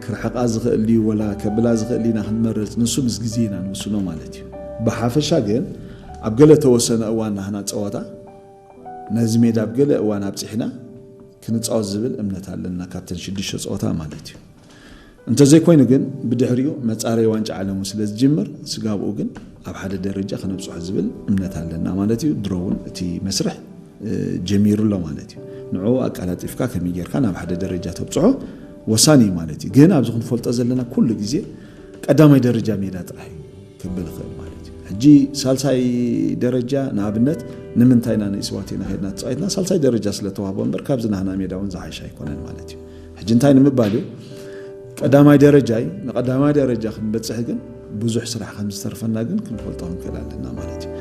ክርሕቃ ዝኽእል ድዩ ወላ ከብላ ዝኽእል ኢና ክንመርፅ፣ ንሱ ምስ ግዜ ኢና ንውስኖ ማለት እዩ። ብሓፈሻ ግን ኣብ ገለ ተወሰነ እዋን ናህና ፀወታ ነዚ ሜዳ ኣብ ገለ እዋን ኣብፂሕና ክንፃወት ዝብል እምነት ኣለና ካብተን ሽዱሽተ ፀወታ ማለት እዩ። እንተዘይኮይኑ ግን ብድሕሪኡ መፃረይ ዋንጫ ዓለሙ ስለ ዝጅምር ስጋብኡ ግን ኣብ ሓደ ደረጃ ክነብፅሖ ዝብል እምነት ኣለና ማለት እዩ። ድሮ እውን እቲ መስርሕ ጀሚሩ ኣሎ ማለት እዩ። ንዑ ኣቀላጢፍካ ከመይ ጌርካ ናብ ሓደ ደረጃ ተብፅሖ ወሳኒ እዩ ማለት እዩ። ግን ኣብዚ ክንፈልጦ ዘለና ኩሉ ግዜ ቀዳማይ ደረጃ ሜዳ ጥራሕ እዩ ክብል ይኽእል ማለት እዩ። ሕጂ ሳልሳይ ደረጃ ንኣብነት ንምንታይ ኢና ንእስዋቲና ከድና ተፃዊትና ሳልሳይ ደረጃ ስለተዋህቦ እምበር ካብዚ ናህና ሜዳ እውን ዝሓይሽ ኣይኮነን ማለት እዩ። ሕጂ እንታይ ንምባል እዩ ቀዳማይ ደረጃ እዩ። ንቀዳማይ ደረጃ ክንበፅሕ ግን ብዙሕ ስራሕ ከም ዝተርፈና ግን ክንፈልጦ ክንክእል ኣለና ማለት እዩ።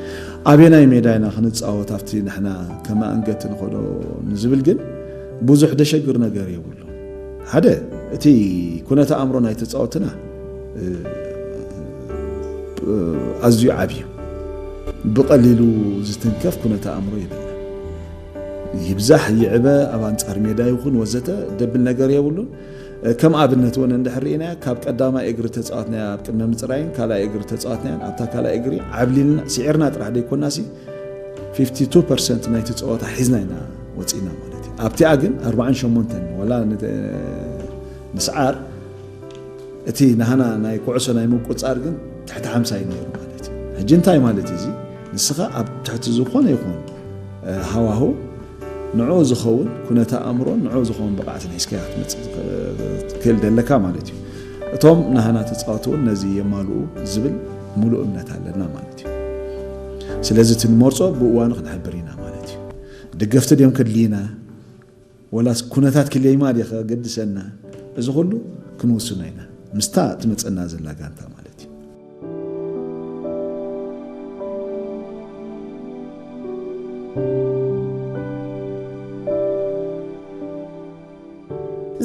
ኣበየናይ ሜዳ ኢና ክንፃወት ኣብቲ ንሕና ከመ ኣንገት ንኸዶ ንዝብል ግን ብዙሕ ደሸግር ነገር የብሉ። ሓደ እቲ ኩነተ ኣእምሮ ናይ ተፃወትና ኣዝዩ ዓብዩ ብቐሊሉ ዝትንከፍ ኩነተ ኣእምሮ የብልና። ይብዛሕ ይዕበ ኣብ ኣንፃር ሜዳ ይኹን ወዘተ ደብል ነገር የብሉን። ከም ኣብነት እውን እንድሕር ርኢናያ ካብ ቀዳማይ እግሪ ተፃወትናያ ኣብ ቅድመ ምፅራይን ካልኣይ እግሪ ተፃወትናያን ኣብታ ካልኣይ እግሪ ዓብሊልና ስዒርና ጥራሕ ደይኮናሲ fifty two percent ናይቲ ፀወታ ሒዝና ኢና ወፂና ማለት እዩ። ኣብቲኣ ግን ኣርባዓን ሸሞንተን ወላ ንስዓር እቲ ናህና ናይ ኩዕሶ ናይ ምቁፃር ግን ትሕቲ ሓምሳ እዩ ነይሩ ማለት እዩ። ሕጂ እንታይ ማለት እዩ እዚ ንስኻ ኣብ ትሕቲ ዝኾነ ይኹን ሃዋሁ ንዑ ዝኸውን ኩነታ ኣእምሮን ንዑ ዝኸውን ብቕዓትን ሒዝካ ክትመፅእ ትክእል ደለካ ማለት እዩ። እቶም ናህና ተፃወቲ እውን ነዚ የማልኡ ዝብል ሙሉእ እምነት ኣለና ማለት እዩ። ስለዚ እቲ ንመርፆ ብእዋኑ ክንሕብር ኢና ማለት እዩ። ደገፍቲ ድዮም ከድልዩና ወላስ ኩነታት ክልየማ ድየ ከገድሰና እዚ ኩሉ ክንውስኖ ኢና ምስታ ትመፀና ዘላ ጋንታ ማለት እዩ።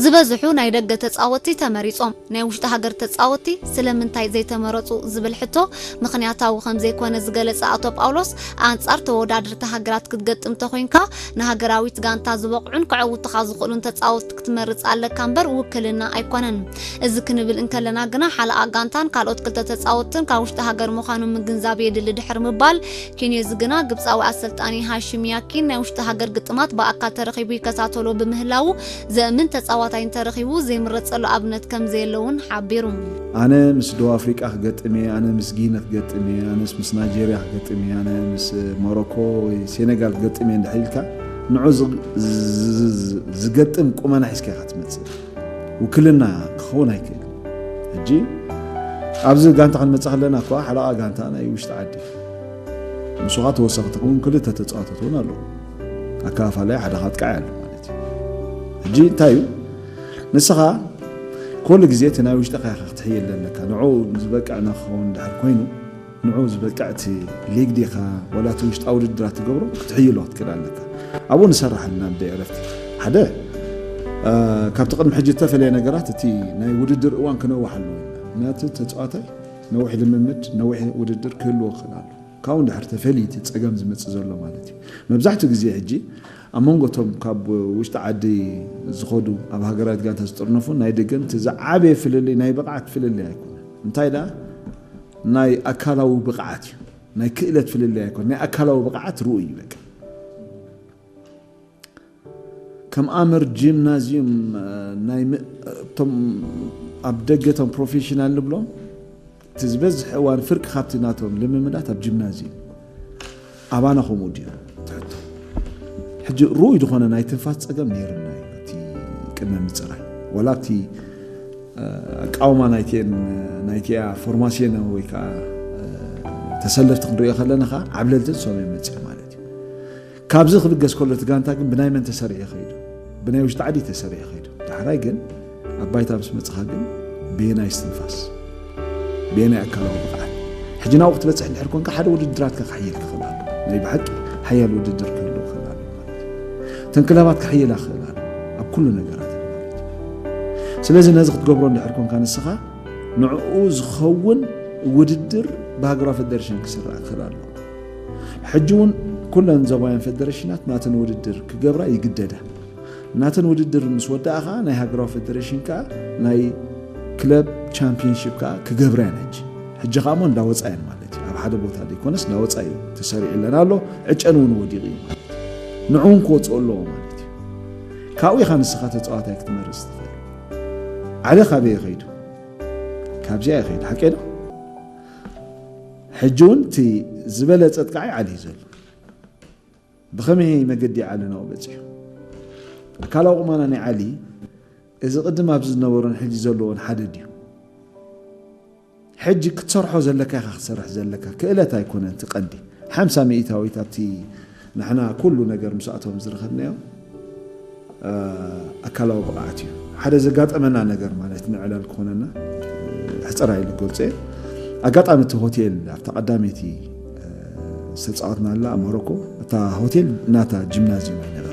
ዝበዝሑ ናይ ደገ ተፃወትቲ ተመሪፆም ናይ ውሽጢ ሃገር ተፃወትቲ ስለምንታይ ዘይተመረፁ ዝብል ሕቶ ምኽንያታዊ ከም ዘይኮነ ዝገለፀ ኣቶ ጳውሎስ ኣንፃር ተወዳደርቲ ሃገራት ክትገጥም ተኾይንካ ንሃገራዊት ጋንታ ዝበቕዑን ከዕውትኻ ዝኽእሉን ተፃወትቲ ክትመርፅ ኣለካ እምበር ውክልና ኣይኮነን። እዚ ክንብል እንከለና ግና ሓለቓ ጋንታን ካልኦት ክልተ ተፃወትትን ካብ ውሽጢ ሃገር ምዃኑ ምግንዛብ የድሊ ድሕሪ ምባል ኬንዮዚ ግና ግብፃዊ ኣሰልጣኒ ሃሽም ያኪን ናይ ውሽጢ ሃገር ግጥማት ብኣካል ተረኺቡ ይከታተሎ ብምህላዉ ዘእምን ተፃዋታይ እንተረኺቡ ዘይምረፀሉ ኣብነት ከም ዘየለ እውን ሓቢሩ። ኣነ ምስ ደቡብ ኣፍሪቃ ክገጥም እየ፣ ኣነ ምስ ጊነ ክገጥም እየ፣ ኣነስ ምስ ናይጀርያ ክገጥም እየ፣ ኣነ ምስ ሞሮኮ ወይ ሴኔጋል ክገጥም እየ እንድሕር ኢልካ ንዑ ዝገጥም ቁመና ሒዝካ ኢኻ ትመፅእ። ውክልና ክኸውን ኣይክእል። ሕጂ ኣብዚ ጋንታ ክንመፅእ ከለና እኳ ሓለቓ ጋንታ ናይ ውሽጢ ዓዲ ምስኻ ተወሰኽቲ እውን ክልተ ተፃወተት እውን ኣለዉ። ኣከፋፋላይ ሓደ ካጥቃዕ ኣሎ ማለት እዩ። ሕጂ እንታይ እዩ ንስኻ ኩሉ ግዜ እቲ ናይ ውሽጥኻ ኢኻ ክትሕይል ኣለካ። ንዑ ዝበቅዕ ንክኸውን ድሕር ኮይኑ፣ ንዑ ዝበቅዕ እቲ ሊግ ዲኻ፣ ወላ እቲ ውሽጣዊ ውድድራት ትገብሮ ክትሕይሎ ክትክእል ኣለካ። ኣብኡ ንሰርሕ ኣለና ብደይ ዕረፍቲ። ሓደ፣ እ፣ ካብቲ ቅድሚ ሕጂ እተፈለየ ነገራት፣ እቲ ናይ ውድድር እዋን ክነውሕ ኣለዎ። ምክንያቱ ተጻዋታይ ነዊሕ ልምምድ፣ ነዊሕ ውድድር ክህልዎ ክኽእል ኣሎ። ካብኡ ንድሕር ተፈልዩ እቲ ጸገም ዝመጽእ ዘሎ ማለት እዩ። መብዛሕትኡ ግዜ ሕጂ ኣብ መንጎ እቶም ካብ ውሽጢ ዓዲ ዝኸዱ ኣብ ሃገራት ጋንታ ዝጥርነፉ ናይ ደገን እቲ ዝዓበየ ፍልልይ ናይ ብቕዓት ፍልልይ ኣይኮነን። እንታይ ደኣ ናይ ኣካላዊ ብቕዓት እዩ። ናይ ክእለት ፍልልይ ኣይኮነን። ናይ ኣካላዊ ብቕዓት ርኡይ እዩ በቃ። ከም ኣምር ጂምናዝዩም፣ እ፣ ናይ ም-፣ እቶም ኣብ ደገ እቶም ፕሮፌሽናል ንብሎም እቲ ዝበዝሕ እዋን ፍርቂ ካብቲ ናቶም ልምምዳት ኣብ ጂምናዝዩም። ኣባና ከምኡ ድዩ ትሕቶ? ሕጂ ርኡይ ዝኾነ ናይ ትንፋስ ጸገም ነይርና እዩ እቲ ቅድመ ምጽራይ። ወላ ኣብቲ፣ እ፣ ኣቃውማ ናይቲአን፣ ናይቲኣ ፎርማሲዮን ወይ ከዓ፣ እ፣ ተሰለፍቲ ክንሪኦ ከለና ከዓ ዓብለልትን ሰብን መጽእ ማለት እዩ። ካብዚ ክብገስ ከሎ እቲ ጋንታ ግን ብናይ መን ተሰሪዑ ከይዱ? ብናይ ውሽጢ ዓዲ ተሰሪዑ ከይዱ። ዳሕራይ ግን ኣብ ባይታ ምስ መጽኻ ግን ብየናይ እስትንፋስ፣ ብየናይ ኣካላዊ ብቕዓት። ሕጂ ናብኡ ክትበጽሕ እንድሕር ኮንካ ሓደ ውድድራትካ ክሕይል ክኽእል ኣሎ። ናይ ብሓቂ ሓያል ውድድር ክህሉ ክኽእል ኣሎ ማለት እዩ። እተን ክለባት ክሕይላ ክኽእል ኣሎ ኣብ ኩሉ ነገራት ማለት እዩ። ስለዚ ነዚ ክትገብሮ እንድሕር ኮንካ ንስኻ ንዕኡ ዝኸውን ውድድር ብሃገራዊ ፌደሬሽን ክስራዕ ክኽእል ኣሎ። ሕጂ እውን ኩለን ዞባውያን ፌደሬሽናት ናተን ውድድር ክገብራ ይግደዳ። ናተን ውድድር ምስ ወዳኣ ኸዓ ናይ ሃገራዊ ፌደሬሽን ከኣ ናይ ክለብ ቻምፒዮንሺፕ ከኣ ክገብራ እየን። ሕጂ፣ ሕጂ ኸኣ እሞ እንዳወጻ እየን ማለት እዩ። ኣብ ሓደ ቦታ ዘይኮነስ እንዳወጻ እዩ ተሰሪዑለን ኣሎ። ዕጨን እውን ወዲቑ እዩ ማለት እዩ። ንዕኡ እውን ክወጽኦ ኣለዎ ማለት እዩ። ካብኡ ኢኻ ንስኻ ተጻዋታይ ክትመርጽ ትኽእል። ዓሊ ካበይ እዩ ከይዱ? ካብዚኣ እዩ ከይዱ። ሓቂ ዶ? ሕጂ እውን እቲ ዝበለጸ ጥቃዓይ ዓሊ እዩ ዘሎ። ብኸመይ መገዲ ዓሊ ናብኡ በጺሑ? ኣካላዊ ቁመና ናይ ዓሊ፣ እዚ ቅድም ኣብዚ ዝነበሮን ሕጂ ዘለዎን ሓደ ድዩ? ሕጂ ክትሰርሖ ዘለካ ኢኻ ክትሰርሕ ዘለካ። ክእለት ኣይኮነን እቲ ቀንዲ። ሓምሳ ሚእታዊት ኣብቲ ንሕና ኩሉ ነገር ምስኣቶም ዝረኸብናዮ፣ እ፣ ኣካላዊ ብቕዓት እዩ። ሓደ ዘጋጠመና ነገር ማለት ንዕላል ክኾነና፣ እ፣ ሕጽር ኢለ ክገልጾ እየ። ኣጋጣሚ እቲ ሆቴል ኣብታ ቀዳመይቲ፣ እ፣ ዝተጻወትናላ ኣብ ሞሮኮ፣ እታ ሆቴል ናታ ጂምናዝዩም ኣይነበራን።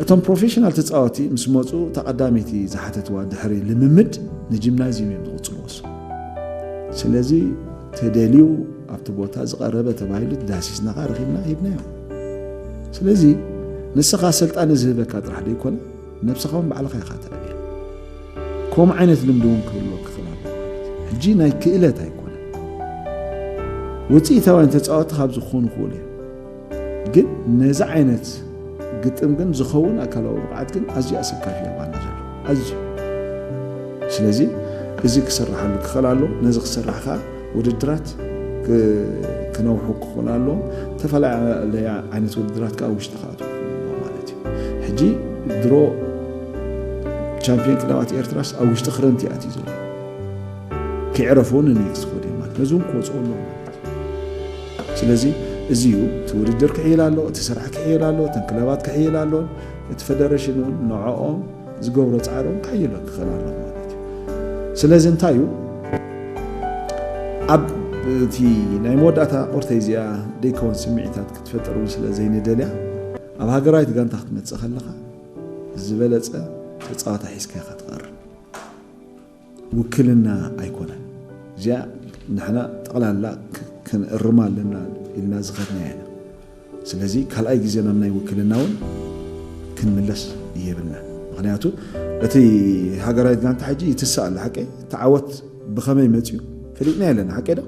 እቶም ፕሮፌሽናል ተጻወቲ ምስ መጹ፣ እታ ቀዳመይቲ ዝሓተትዋ ድሕሪ ልምምድ ንጂምናዝዩም እዮም ዝቕጽልዎ እሱ። ስለዚ ተደልዩ ኣብቲ ቦታ ዝቐረበ ተባሂሉ ዳሲስናኻ ረኺብና ሂብናዮ። ስለዚ ንስኻ ኣሰልጣኒ ዝህበካ ጥራሕ ደይኮነ፣ ነብስኻ እውን ባዕልኻ ኢኻ ተዕብያ። ከምኡ ዓይነት ልምዲ እውን ክህልወካ ክኽእል ኣለዎ ማለት እዩ። ሕጂ ናይ ክእለት ኣይኮነን። ውጽኢታውያን ተጻወትቲ ካብዚ ክኾኑ ይኽእሉ እዮም። ግን ነዚ ዓይነት ግጥም ግን ዝኸውን ኣካላዊ ብቕዓት ግን ኣዝዩ ኣሰካፊ እዩ ኣባና ዘሎ። ኣዝዩ። ስለዚ እዚ ክስርሓሉ ክኽእል ኣለዎ። ነዚ ክስራሕ ከኣ ውድድራት ክ-፣ ክነውሑ ክኽእሉ ኣለዎም። ዝተፈላለያ ዓይነት ውድድራት ከኣ ውሽጢ ክኣትዉ ክኽእሉ ኣለዎም ማለት እዩ። ሕጂ ድሮ ቻምፒዮን ክለባት ኤርትራስ ኣብ ውሽጢ ክረምቲ ኣትዩ ዘሎ። ከይዕረፉ እውን ንኔክስት ክወዱ እዮም ማለት። ነዚ እውን ክወጽኡ ኣለዎም ማለት እዩ። ስለዚ እዚ እዩ፣ እቲ ውድድር ክሕይል ኣሎ፣ እቲ ስራሕ ክሕይል ኣሎ፣ እተን ክለባት ክሕይል ኣለዎን፣ እቲ ፌደሬሽን እውን ንዕኦም ዝገብሮ ጻዕሪ እውን ክሕይሎ ክኽእል ኣሎ ማለት እዩ። ስለዚ እንታይ እዩ፣ ኣብ እቲ ናይ መወዳእታ ቁርተይ እዚኣ ደይከውን ስምዒታት ክትፈጥር እውን ስለ ዘይንደልያ፣ ኣብ ሃገራዊት ጋንታ ክትመጽእ ከለኻ ዝበለጸ ተጻዋታይ ሒዝካ ኢኻ ትቐርብ። ውክልና ኣይኮነን። እዚኣ ንሕና ጠቕላላ ክ-፣ ክንእርማ ኣለና ኢልና ዝኸድናያ ኢና። ስለዚ ካልኣይ ግዜ ናብ ናይ ውክልና እውን ክንምለስ የብልና። ምኽንያቱ እቲ ሃገራዊት ጋንታ ሕጂ ይትስእ ኣሎ። ሓቀይ፣ እቲ ዓወት ብኸመይ መጽዩ ፈሊጥና ኣለና። ሓቀይ ዶ?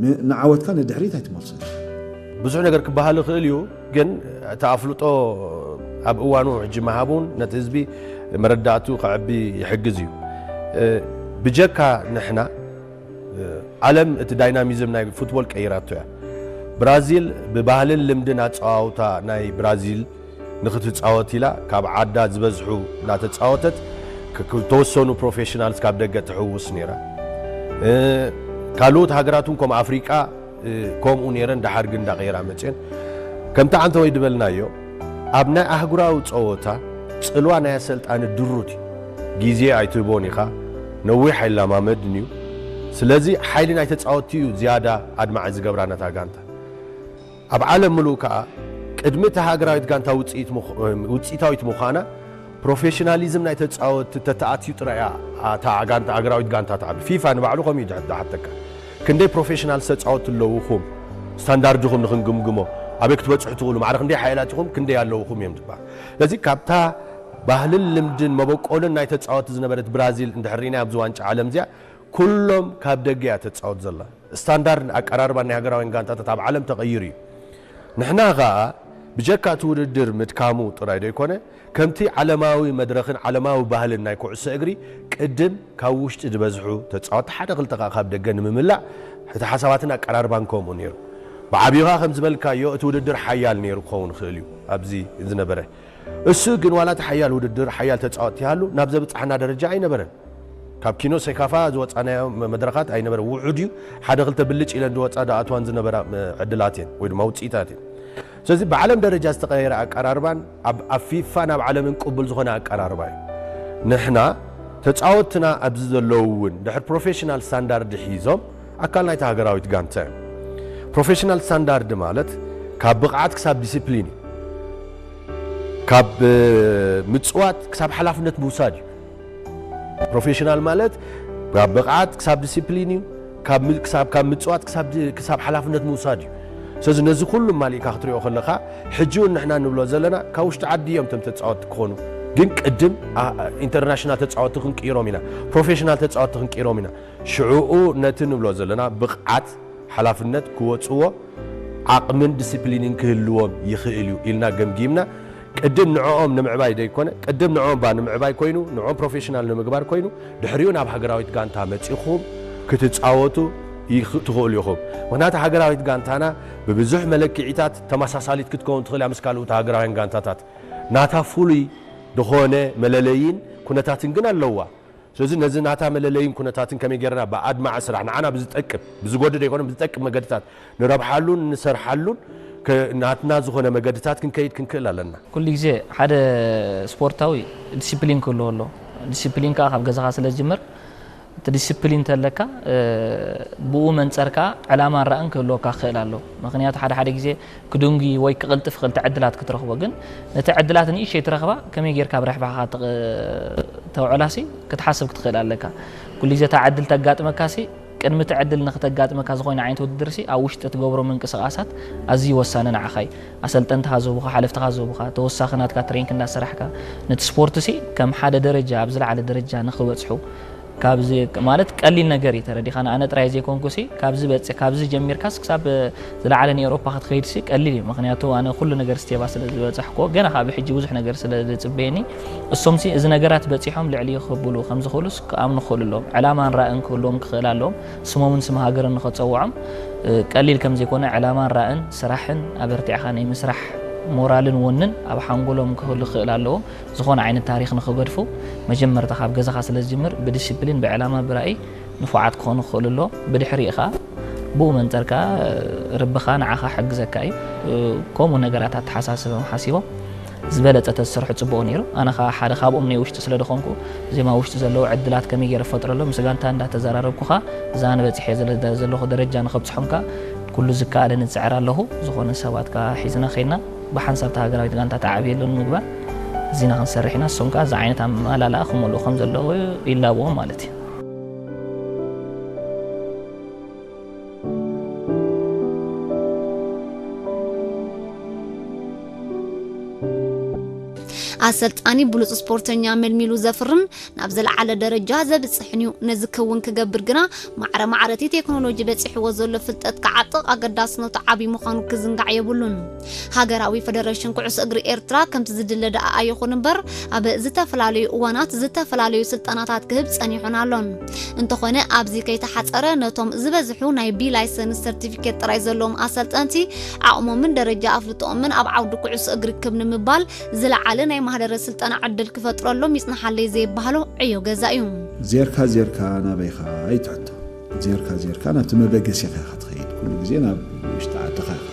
ን-፣ ንዓወትካ ንድሕሪት ኣይትመልሶን። ብዙሕ ነገር ክበሃል ይኽእል እዩ፣ ግን እቲ ኣፍልጦ ኣብ እዋኑ ሕጂ ምሃቡን ነቲ ህዝቢ መረዳእቱ ከዕቢ ይሕግዝ እዩ። እ፣ ብጀካ ንሕና፣ እ፣ ዓለም እቲ ዳይናሚዝም ናይ ፉትቦል ቀይራቶ እያ። ብራዚል ብባህልን ልምድን ኣጸዋውታ ናይ ብራዚል ንኽትጻወት ኢላ ካብ ዓዳ ዝበዝሑ እናተጻወተት፣ ክ-፣ ክ-፣ ተወሰኑ ፕሮፌሽናልስ ካብ ደገ ትሕውስ ነይራ። እ፣ ካልኦት ሃገራት እውን ከም ኣፍሪቃ፣ እ፣ ከምኡ ነይረን፣ ደሓር ግን እንዳቐየራ መጽየን። ከምቲ ዓንተወይ ድበልናዮ፣ ኣብ ናይ ኣህጉራዊ ጸወታ ጽልዋ ናይ ኣሰልጣኒ ድሩት እዩ። ግዜ ኣይትህቦን ኢኻ፣ ነዊሕ ኣይላማመድን እዩ። ስለዚ ሓይሊ ናይ ተጻወትቲ እዩ ዝያዳ ኣድማዒ ዝገብራ ነታ ጋንታ። ኣብ ዓለም ምሉእ ከኣ ቅድሚ እታ ሃገራዊት ጋንታ ውጽኢት ምኽ-፣ ውጽኢታዊት ምዃና ፕሮፌሽናሊዝም ናይ ተጻወትቲ ተተኣትዩ ጥራይ እያ እታ ጋንታ፣ ሃገራዊት ጋንታ ትዓቢ። ፊፋ ንባዕሉ ከምኡ እዩ ዝሓተካ። ክንደይ ፕሮፌሽናል ተጻወትቲ ኣለውኹም? ስታንዳርድኹም ንኽንግምግሞ፣ ኣበይ ክትበጽሑ ትኽእሉ? ማዕረ ክንደይ ሓያላት ኢኹም? ክንደይ ኣለውኹም እዮም ዝበሃል። ስለዚ ካብታ ባህልን ልምድን መበቆልን ናይ ተጻወትቲ ዝነበረት ብራዚል እንድሕር ርኢና ኣብዚ ዋንጫ ዓለም እዚኣ ኩሎም ካብ ደገ እያ ተጻወት ዘላ። ስታንዳርድ ኣቀራርባ ናይ ሃገራውያን ጋንታታት ኣብ ዓለም ተቐይሩ እዩ። ንሕና ኸኣ ብጀካ እቲ ውድድር ምድካሙ ጥራይ ዶ ይኮነ፣ ከምቲ ዓለማዊ መድረኽን ዓለማዊ ባህልን ናይ ኩዕሶ እግሪ ቅድም ካብ ውሽጢ ዝበዝሑ ተጻወትቲ ሓደ ክልተ ከኣ ካብ ደገ ንምምላእ እቲ ሓሳባትን ኣቀራርባን ከምኡ ነይሩ። ብዓብዩ ኸኣ ከም ዝበልካዮ እቲ ውድድር ሓያል ነይሩ ክኸውን ይኽእል እዩ ኣብዚ ዝነበረ። እሱ ግን ዋላ እቲ ሓያል ውድድር ሓያል ተጻወትቲ ይሃሉ ናብ ዘብጽሓና ደረጃ ኣይነበረን። ካብ ኪኖ ሴካፋ ዝወጻናዮ መ-፣ መድረኻት ኣይነበረ። ውሑድ እዩ። ሓደ ክልተ ብልጭ ኢለን ዝወጻ ዝኣትዋን ዝነበራ፣ እ፣ ዕድላት እየን ወይ ድማ ውጽኢታት እየን። ስለዚ ብዓለም ደረጃ ዝተቐየረ ኣቀራርባን ኣብ፣ ኣብ ፊፋን ኣብ ዓለምን ቅቡል ዝኾነ ኣቀራርባ እዩ። ንሕና ተጻወትና ኣብዚ ዘለዉ እውን ድሕር ፕሮፌሽናል ስታንዳርድ ሒዞም ኣካል ናይቲ ሃገራዊት ጋንታ እዮም። ፕሮፌሽናል ስታንዳርድ ማለት ካብ ብቕዓት ክሳብ ዲሲፕሊን እዩ። ካብ፣ እ፣ ምጽዋት ክሳብ ሓላፍነት ምውሳድ እዩ። ፕሮፌሽናል ማለት ካብ ብቕዓት ክሳብ ዲሲፕሊን እዩ። ካብ ም-፣ ክሳብ፣ ካብ ምጽዋት ክሳብ ዲ-፣ ክሳብ ሓላፍነት ምውሳድ እዩ። ስለዚ ነዚ ኩሉ ማሊእካ ክትሪኦ ከለኻ፣ ሕጂ እውን ንሕና ንብሎ ዘለና ካብ ውሽጢ ዓዲ እዮም እቶም ተጻወትቲ ክኾኑ። ግን ቅድም፣ ኣ-፣ ኣ-፣ ኢንተርናሽናል ተጻወትቲ ክንቅይሮም ኢና። ፕሮፌሽናል ተጻወትቲ ክንቅይሮም ኢና። ሽዑኡ ነቲ ንብሎ ዘለና ብቕዓት፣ ሓላፍነት ክወጽዎ ዓቕምን ዲሲፕሊንን ክህልዎም ይኽእል እዩ ኢልና ገምጊምና፣ ቅድም ንዕኦም ንምዕባይ ደይኮነ፣ ቅድም ንዕኦም ባ ንምዕባይ ኮይኑ፣ ንዕኦም ፕሮፌሽናል ንምግባር ኮይኑ፣ ድሕሪኡ ናብ ሃገራዊት ጋንታ መጺኹም ክትጻወቱ ይኽ-፣ ትኽእሉ ኢኹም። ምኽንያቱ ሃገራዊት ጋንታና ብብዙሕ መለክዒታት ተመሳሳሊት ክትከውን ትኽእል እያ ምስ ካልኦት ሃገራውያን ጋንታታት። ናታ ፍሉይ ዝኾነ መለለይን ኩነታትን ግን ኣለዋ። ስለዚ ነዚ ናታ መለለይን ኩነታትን ከመይ ጌርና ብኣድማዒ ስራሕ ንዓና ብዝጠቅም፣ ብዝጎድእ ዘይኮነ ብዝጠቅም መገድታት ንረብሓሉን ንሰርሓሉን ከ-፣ ናትና ዝኾነ መገድታት ክንከይድ ክንክእል ኣለና። ኩሉ ግዜ ሓደ ስፖርታዊ ዲሲፕሊን ክህልዎ ኣሎ። ዲሲፕሊን ከኣ ካብ ገዛኻ ስለ ዝጅምር፣ እቲ ዲሲፕሊን እንተለካ፣ እ፣ ብኡ መንጸር ከኣ ዕላማን ራእን ክህልወካ ክኽእል ኣሎ። ምኽንያቱ ሓደ ሓደ ግዜ ክድንጉይ ወይ ክቕልጥፍ ክኽእል እቲ ዕድላት ክትረኽቦ፣ ግን ነቲ ዕድላት ንእሽተይ ትረኽባ ከመይ ጌርካ ኣብ ረብሓኻ ትቕ-፣ ተውዕላሲ ክትሓስብ ክትኽእል ኣለካ። ኩሉ ግዜ እታ ዕድል ተጋጥመካሲ፣ ቅድሚ እቲ ዕድል ንክተጋጥመካ ዝኾነ ዓይነት ውድድርሲ ኣብ ውሽጢ እትገብሮ ምንቅስቓሳት ኣዝዩ ወሳኒ ንዓኻ እዩ። ኣሰልጠንትኻ ዝህቡኻ፣ ሓለፍትኻ ዝህቡኻ፣ ተወሳኺ ናትካ ትሬኒንግ እናሰራሕካ፣ ነቲ ስፖርትሲ ከም ሓደ ደረጃ፣ ኣብ ዝለዓለ ደረጃ ንኽበጽሑ፣ ካብዚ ማለት ቀሊል ነገር እዩ፣ ተረዲኻና። ኣነ ጥራይ ዘይኮንኩሲ፣ ካብዚ በጽ-፣ ካብዚ ጀሚርካስ ክሳብ ዝለዓለ ንኤውሮፓ ክትኸይድሲ ቀሊል እዩ። ምኽንያቱ ኣነ ኩሉ ነገር ስቴባ ስለ ዝበጻሕኩዎ፣ ገና ካብ ሕጂ ብዙሕ ነገር ስለ ዝጽበየኒ፣ እሶምሲ እዚ ነገራት በጺሖም ልዕሊኡ ክብሉ ከም ዝኽእሉስ ክኣምኑ ክኽእሉ ኣለዎም። ዕላማን ራእን ክህልዎም ክኽእል ኣለዎም። ስሞምን ስም ሃገርን ንኸጸውዖም፣ እ፣ ቀሊል ከም ዘይኮነ፣ ዕላማን ራእን ስራሕን ኣበርቲዕኻ ናይ ምስራሕ ሞራልን ወንን ኣብ ሓንጎሎም ክህሉ ክኽእል ኣለዎ። ዝኾነ ዓይነት ታሪኽ ንኽገድፉ፣ መጀመርታ ካብ ገዛኻ ስለ ዝጅምር፣ ብዲሲፕሊን፣ ብዕላማ፣ ብራእይ ንፉዓት ክኾኑ ክኽእሉ ኣለዎም። ብድሕሪኡ ኸኣ ብኡ መንጸር ከኣ ርብኻ ንዓኻ ሕግዘካ እዩ። ከምኡ ነገራት ኣተሓሳስቦም ሓሲቦም ዝበለጸ ተዝሰርሑ ጽቡቕ ነይሩ። ኣነ ኸኣ ሓደ ካብኦም ናይ ውሽጢ ስለ ዝኾንኩ፣ እዚኦም ኣብ ውሽጢ ዘለዉ ዕድላት ከመይ ገይረ ክፈጥረሎም ምስ ጋንታ እንዳተዘራረብኩ ኸኣ እዛ ኣነ በጺሐ ዘለ-፣ ዘለኹ ደረጃ ንኸብጽሖም ከኣ ኩሉ ዝከኣለኒ እጽዕር ኣለኹ። ዝኾነ ሰባት ከኣ ሒዝና ኸይድና ብሓንሳብ እታ ሃገራዊት ጋንታ ተዓብየሉ ንምግባር እዚና ክንሰርሕ ኢና። እሶም ከኣ እዚ ዓይነት ኣመላልኣ ክመልኡ ከም ዘለዉ ይላበዎም ማለት እዩ። ኣሰልጣኒ ብሉጽ ስፖርተኛ መልሚሉ ዘፍርን ናብ ዝለዓለ ደረጃ ዘብጽሕን እዩ። ነዚ ክውን ክገብር ግና ማዕረ ማዕረ እቲ ቴክኖሎጂ በጺሕዎ ዘሎ ፍልጠት ክዓጥቕ ኣገዳስነቱ ዓቢ ምዃኑ ክዝንጋዕ የብሉን። ሃገራዊ ፈደረሽን ኩዕሶ እግሪ ኤርትራ ከምቲ ዝድለ ደኣ ኣይኹን እምበር፣ ኣብ ዝተፈላለዩ እዋናት ዝተፈላለዩ ስልጠናታት ክህብ ጸኒሑን ኣሎን። እንተኾነ፣ ኣብዚ ከይተሓጸረ ነቶም ዝበዝሑ ናይ ቢ ላይሰንስ ሰርቲፊኬት ጥራይ ዘለዎም ኣሰልጠንቲ ዓቕሞምን ደረጃ ኣፍልጦኦምን ኣብ ዓውዲ ኩዕሶ እግሪ ክብ ንምባል ዝለዓለ ናይ ማህደረ ስልጠና ዕድል ክፈጥረሎም ይጽንሓለይ ዘይበሃሎ ዕዮ ገዛ እዩ። ዜርካ ዜርካ ናበይኻ ኣይትሕቶ። ዜርካ ዜርካ ናብቲ መበገሲኻ ኢኻ ትኸይድ። ኩሉ ግዜ ናብ ውሽጢ ዓድኻ ኢኻ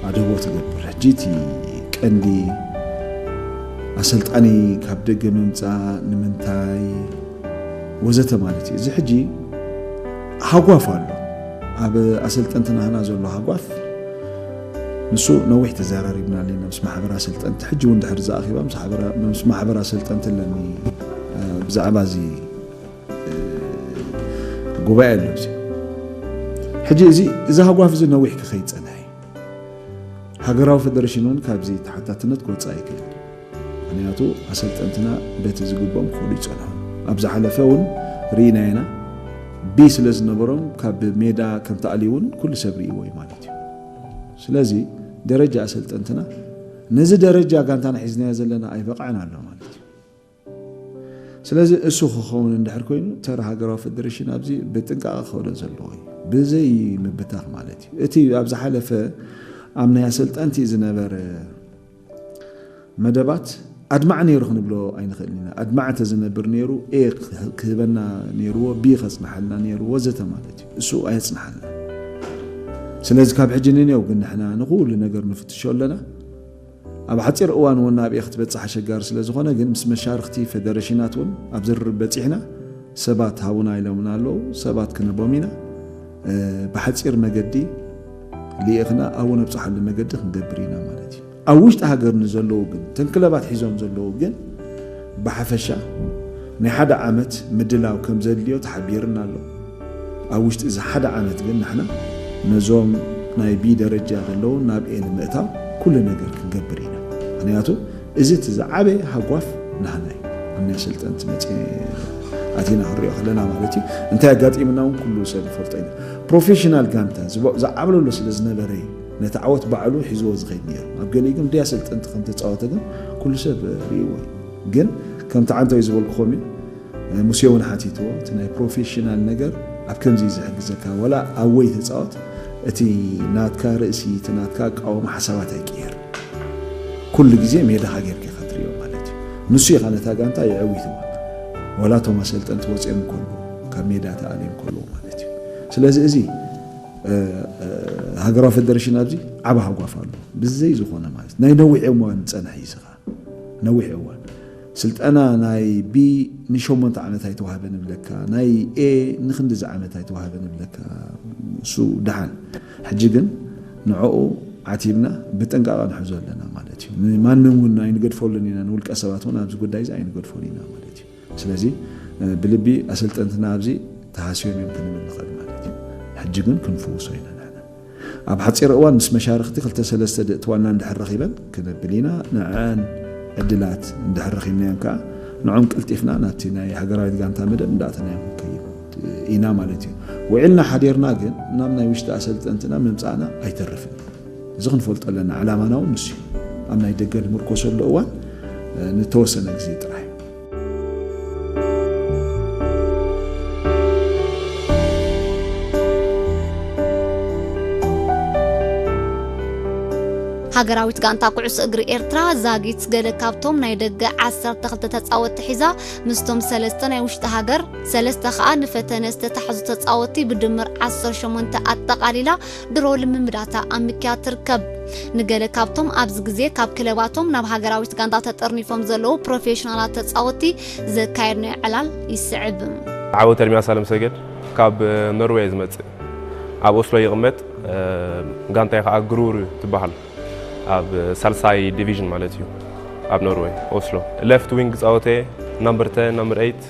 ኣደቦ ትገብር። ሕጂ እቲ ቀንዲ ኣሰልጣኒ ካብ ደገ ምምፃእ ንምንታይ ወዘተ ማለት እዩ። እዚ ሕጂ ሃጓፍ ኣሎ። ኣብ ኣሰልጠንቲ ናህና ዘሎ ሃጓፍ ንሱ ነዊሕ ተዘራሪብና ኣለና ምስ ማሕበር ኣሰልጠንቲ። ሕጂ እውን ድሕሪ ዝኣኺባ ምስ ሓበራ-፣ ምስ ማሕበር ኣሰልጠንቲ ኣለኒ፣ እ፣ ብዛዕባ እዚ፣ እ፣ ጉባኤ ኣሎ እዚ። ሕጂ እዚ፣ እዚ ሃጓፍ እዚ ነዊሕ ክኸይድ ጸንሐ እዩ። ሃገራዊ ፈደረሽን እውን ካብዚ ተሓታትነት ክወጽእ ኣይክእል። ምኽንያቱ ኣሰልጠንትና በቲ ዝግብኦም ክኸዱ ይጸንሑ። ኣብ ዝሓለፈ እውን ርኢና ኢና። ቢ ስለ ዝነበሮም ካብ ሜዳ ከም ተኣልዩ እውን ኩሉ ሰብ ርእይዎ እዩ ማለት እዩ። ስለዚ ደረጃ ኣሰልጠንትና ነዚ ደረጃ ጋንታና ሒዝናዮ ዘለና ኣይበቕዐን ኣሎ ማለት እዩ። ስለዚ እሱ ክኸውን እንድሕር ኮይኑ ተራ ሃገራዊ ፈደረሽን ኣብዚ ብጥንቃቐ ክኸዶ ዘለዎ እዩ። ብዘይ ምብታኽ ማለት እዩ። እቲ ኣብ ዝሓለፈ ኣብ ናይ ኣሰልጠንቲ ዝነበረ መደባት ኣድማዕ ነይሩ ክንብሎ ኣይንኽእልን ኢና። ኣድማዕ እንተዝነብር ነይሩ ኤ ክህበና ነይርዎ፣ ቢ ከጽንሓልና ነይሩ ወዘተ ማለት እዩ። እሱ ኣየጽንሓልና። ስለዚ ካብ ሕጂ ንኔው ግን ንሕና ንኹሉ ነገር ንፍትሾ ኣለና። ኣብ ሓጺር እዋን እውን ናብ ኤ ክትበጽሕ ኣሸጋሪ ስለ ዝኾነ ግን ምስ መሻርኽቲ ፈደረሽናት እውን ኣብ ዝርርብ በጺሕና ሰባት ሃቡና ኢሎምና ኣለዉ። ሰባት ክንቦም ኢና። እ፣ ብሓጺር መገዲ ልኢኽና ኣብኡ ነብጽሓሉ መገዲ ክንገብር ኢና ማለት እዩ። ኣብ ውሽጢ ሃገር ንዘለዉ ግን፣ እተን ክለባት ሒዞም ዘለዉ ግን፣ ብሓፈሻ ናይ ሓደ ዓመት ምድላው ከም ዘድልዮ ተሓቢርና ኣሎ። ኣብ ውሽጢ እዚ ሓደ ዓመት ግን ንሕና ነዞም ናይ ቢ ደረጃ ዘለዉ ናብ ኤ ንምእታው ኩሉ ነገር ክንገብር ኢና። ምኽንያቱ እዚ እቲ ዝዓበየ ሃጓፍ ናህና እዩ። ኣብ ናይ ኣሰልጠንቲ መጺ-፣ ኣቲና ክንሪኦ ከለና ማለት እዩ። እንታይ ኣጋጢምና እውን ኩሉ ሰብ ይፈልጦ ኢና። ፕሮፌሽናል ጋንታ ዝቦ-፣ ዝዓብለሎ ስለ ዝነበረ እዩ ነቲ ዓወት ባዕሉ ሒዝዎ ዝኸይድ ነይሩ። ኣብ ገሊኡ ግን ብደይ ኣሰልጠንቲ ከም ተጻወተ ግን ኩሉ ሰብ ርእይዎ እዩ። ግን ከምቲ ዓንተወይ ዝበልኩኹም እዩ፣ ሙሴ እውን ሓቲትዎ፣ እቲ ናይ ፕሮፌሽናል ነገር ኣብ ከምዚ እዩ ዝሕግዘካ። ዋላ ኣብ ወይ ተጻወት፣ እቲ ናትካ ርእሲ፣ እቲ ናትካ ኣቃውማ ሓሳባት ኣይቅየር። ኩሉ ግዜ ሜዳኻ ጌርካ ኢኻ ትርእዮ ማለት እዩ። ንሱ ኢኻ ነታ ጋንታ የዕዊትዋ። ዋላ እቶም ኣሰልጠንቲ ወጺኦም ከለዉ፣ ካብ ሜዳ ተኣልዮም ከለዉ ማለት እዩ። ስለዚ እዚ፣ እ፣ እ፣ ሃገራዊ ፈደረሽን ኣብዚ ዓቢ ሃጓፍ ኣሎ። ብዘይ ዝኾነ ማለት ናይ ነዊሕ እዋን ጸንሒ እዩ ስኻ። ነዊሕ እዋን። ስልጠና ናይ ቢ ንሸሞንተ ዓመት ኣይተዋህበን እብለካ፣ ናይ ኤ ንክንድዚ ዓመት ኣይተዋህበን እብለካ። እሱ ደሓን። ሕጂ ግን ንዕኡ ዓቲብና ብጥንቃቐ ንሕዞ ኣለና ማለት እዩ። ንማንም እውን ኣይንገድፈሉን ኢና፣ ንውልቀ ሰባት እውን ኣብዚ ጉዳይ እዚ ኣይንገድፎን ኢና ማለት እዩ። ስለዚ፣ እ፣ ብልቢ ኣሰልጠንትና ኣብዚ ተሃስዮም እዮም ክንብል ንኽእል ማለት እዩ። ሕጂ ግን ክንፍውሶ ኢና ንሕና። ኣብ ሓጺር እዋን ምስ መሻርኽቲ ክልተ ሰለስተ ድእትዋና እንድሕር ረኺበን ክነብል ኢና። ንዐን ዕድላት እንድሕር ረኺብናዮም ከኣ ንዖም ቀልጢፍና ናብቲ ናይ ሃገራዊት ጋንታ መደብ እንዳእተናዮም ክንከይድ ኢና ማለት እዩ። ውዒልና ሓዲርና ግን ናብ ናይ ውሽጢ ኣሰልጠንትና ምምጻእና ኣይተርፍን። እዚ ክንፈልጦ ኣለና። ዕላማና እውን ንሱ እዩ። ኣብ ናይ ደገ ንምርኮሰሉ እዋን፣ እ፣ ንተወሰነ ግዜ ጥራይ። ሃገራዊት ጋንታ ኩዕሶ እግሪ ኤርትራ ዛጊት ገለ ካብቶም ናይ ደገ ዓሰርተ ክልተ ተጻወትቲ ሒዛ ምስቶም ሰለስተ ናይ ውሽጢ ሃገር ሰለስተ ከኣ ንፈተነ ዝተታሕዙ ተጻወትቲ ብድምር ዓሰርተ ሸሞንተ ኣጠቓሊላ ድሮ ልምምዳታ ኣብ ምክያድ ትርከብ። ንገለ ካብቶም ኣብዚ ግዜ ካብ ክለባቶም ናብ ሃገራዊት ጋንታ ተጠርኒፎም ዘለዉ ፕሮፌሽናላት ተጻወትቲ ዘካየድናዮ ዕላል ይስዕብ። ዓወት ኤርሚያስ ኣለምሰገድ ካብ ኖርዌይ ዝመጽእ ኣብ ኦስሎ ይቕመጥ። ጋንታይ ከዓ ግሩር ትበሃል ኣብ ሳልሳይ ዲቪዥን ማለት እዩ ኣብ ኖርዌይ ኦስሎ። ሌፍት ዊንግ ጻወተ ናምበር ቴን ናምበር ኤይት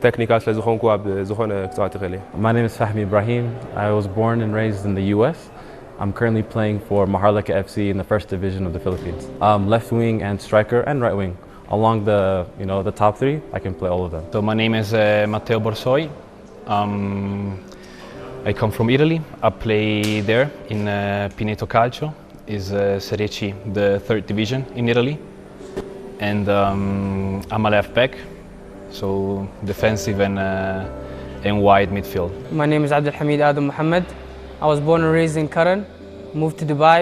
ቴክኒካል ስለ ዝኾንኩ ኣብ ዝኾነ ክጻወት ይኽእል እየ። My name is Fahmi Ibrahim. I was born and raised in the U S. I'm currently playing for Maharlika F C in the first division of the Philippines. Um, left wing and striker and right wing. Along the, you know, the top three, I can play all of them. So my name is uh, Matteo Borsoi. Um, I come from Italy. I play there in uh, Pineto Calcio. Is uh, Serie C, the third division in Italy. And um, I'm a left back, so defensive and, uh, and wide midfield. My name is Abdulhamid Adam Mohammed. I was born and raised in Karen, moved to Dubai,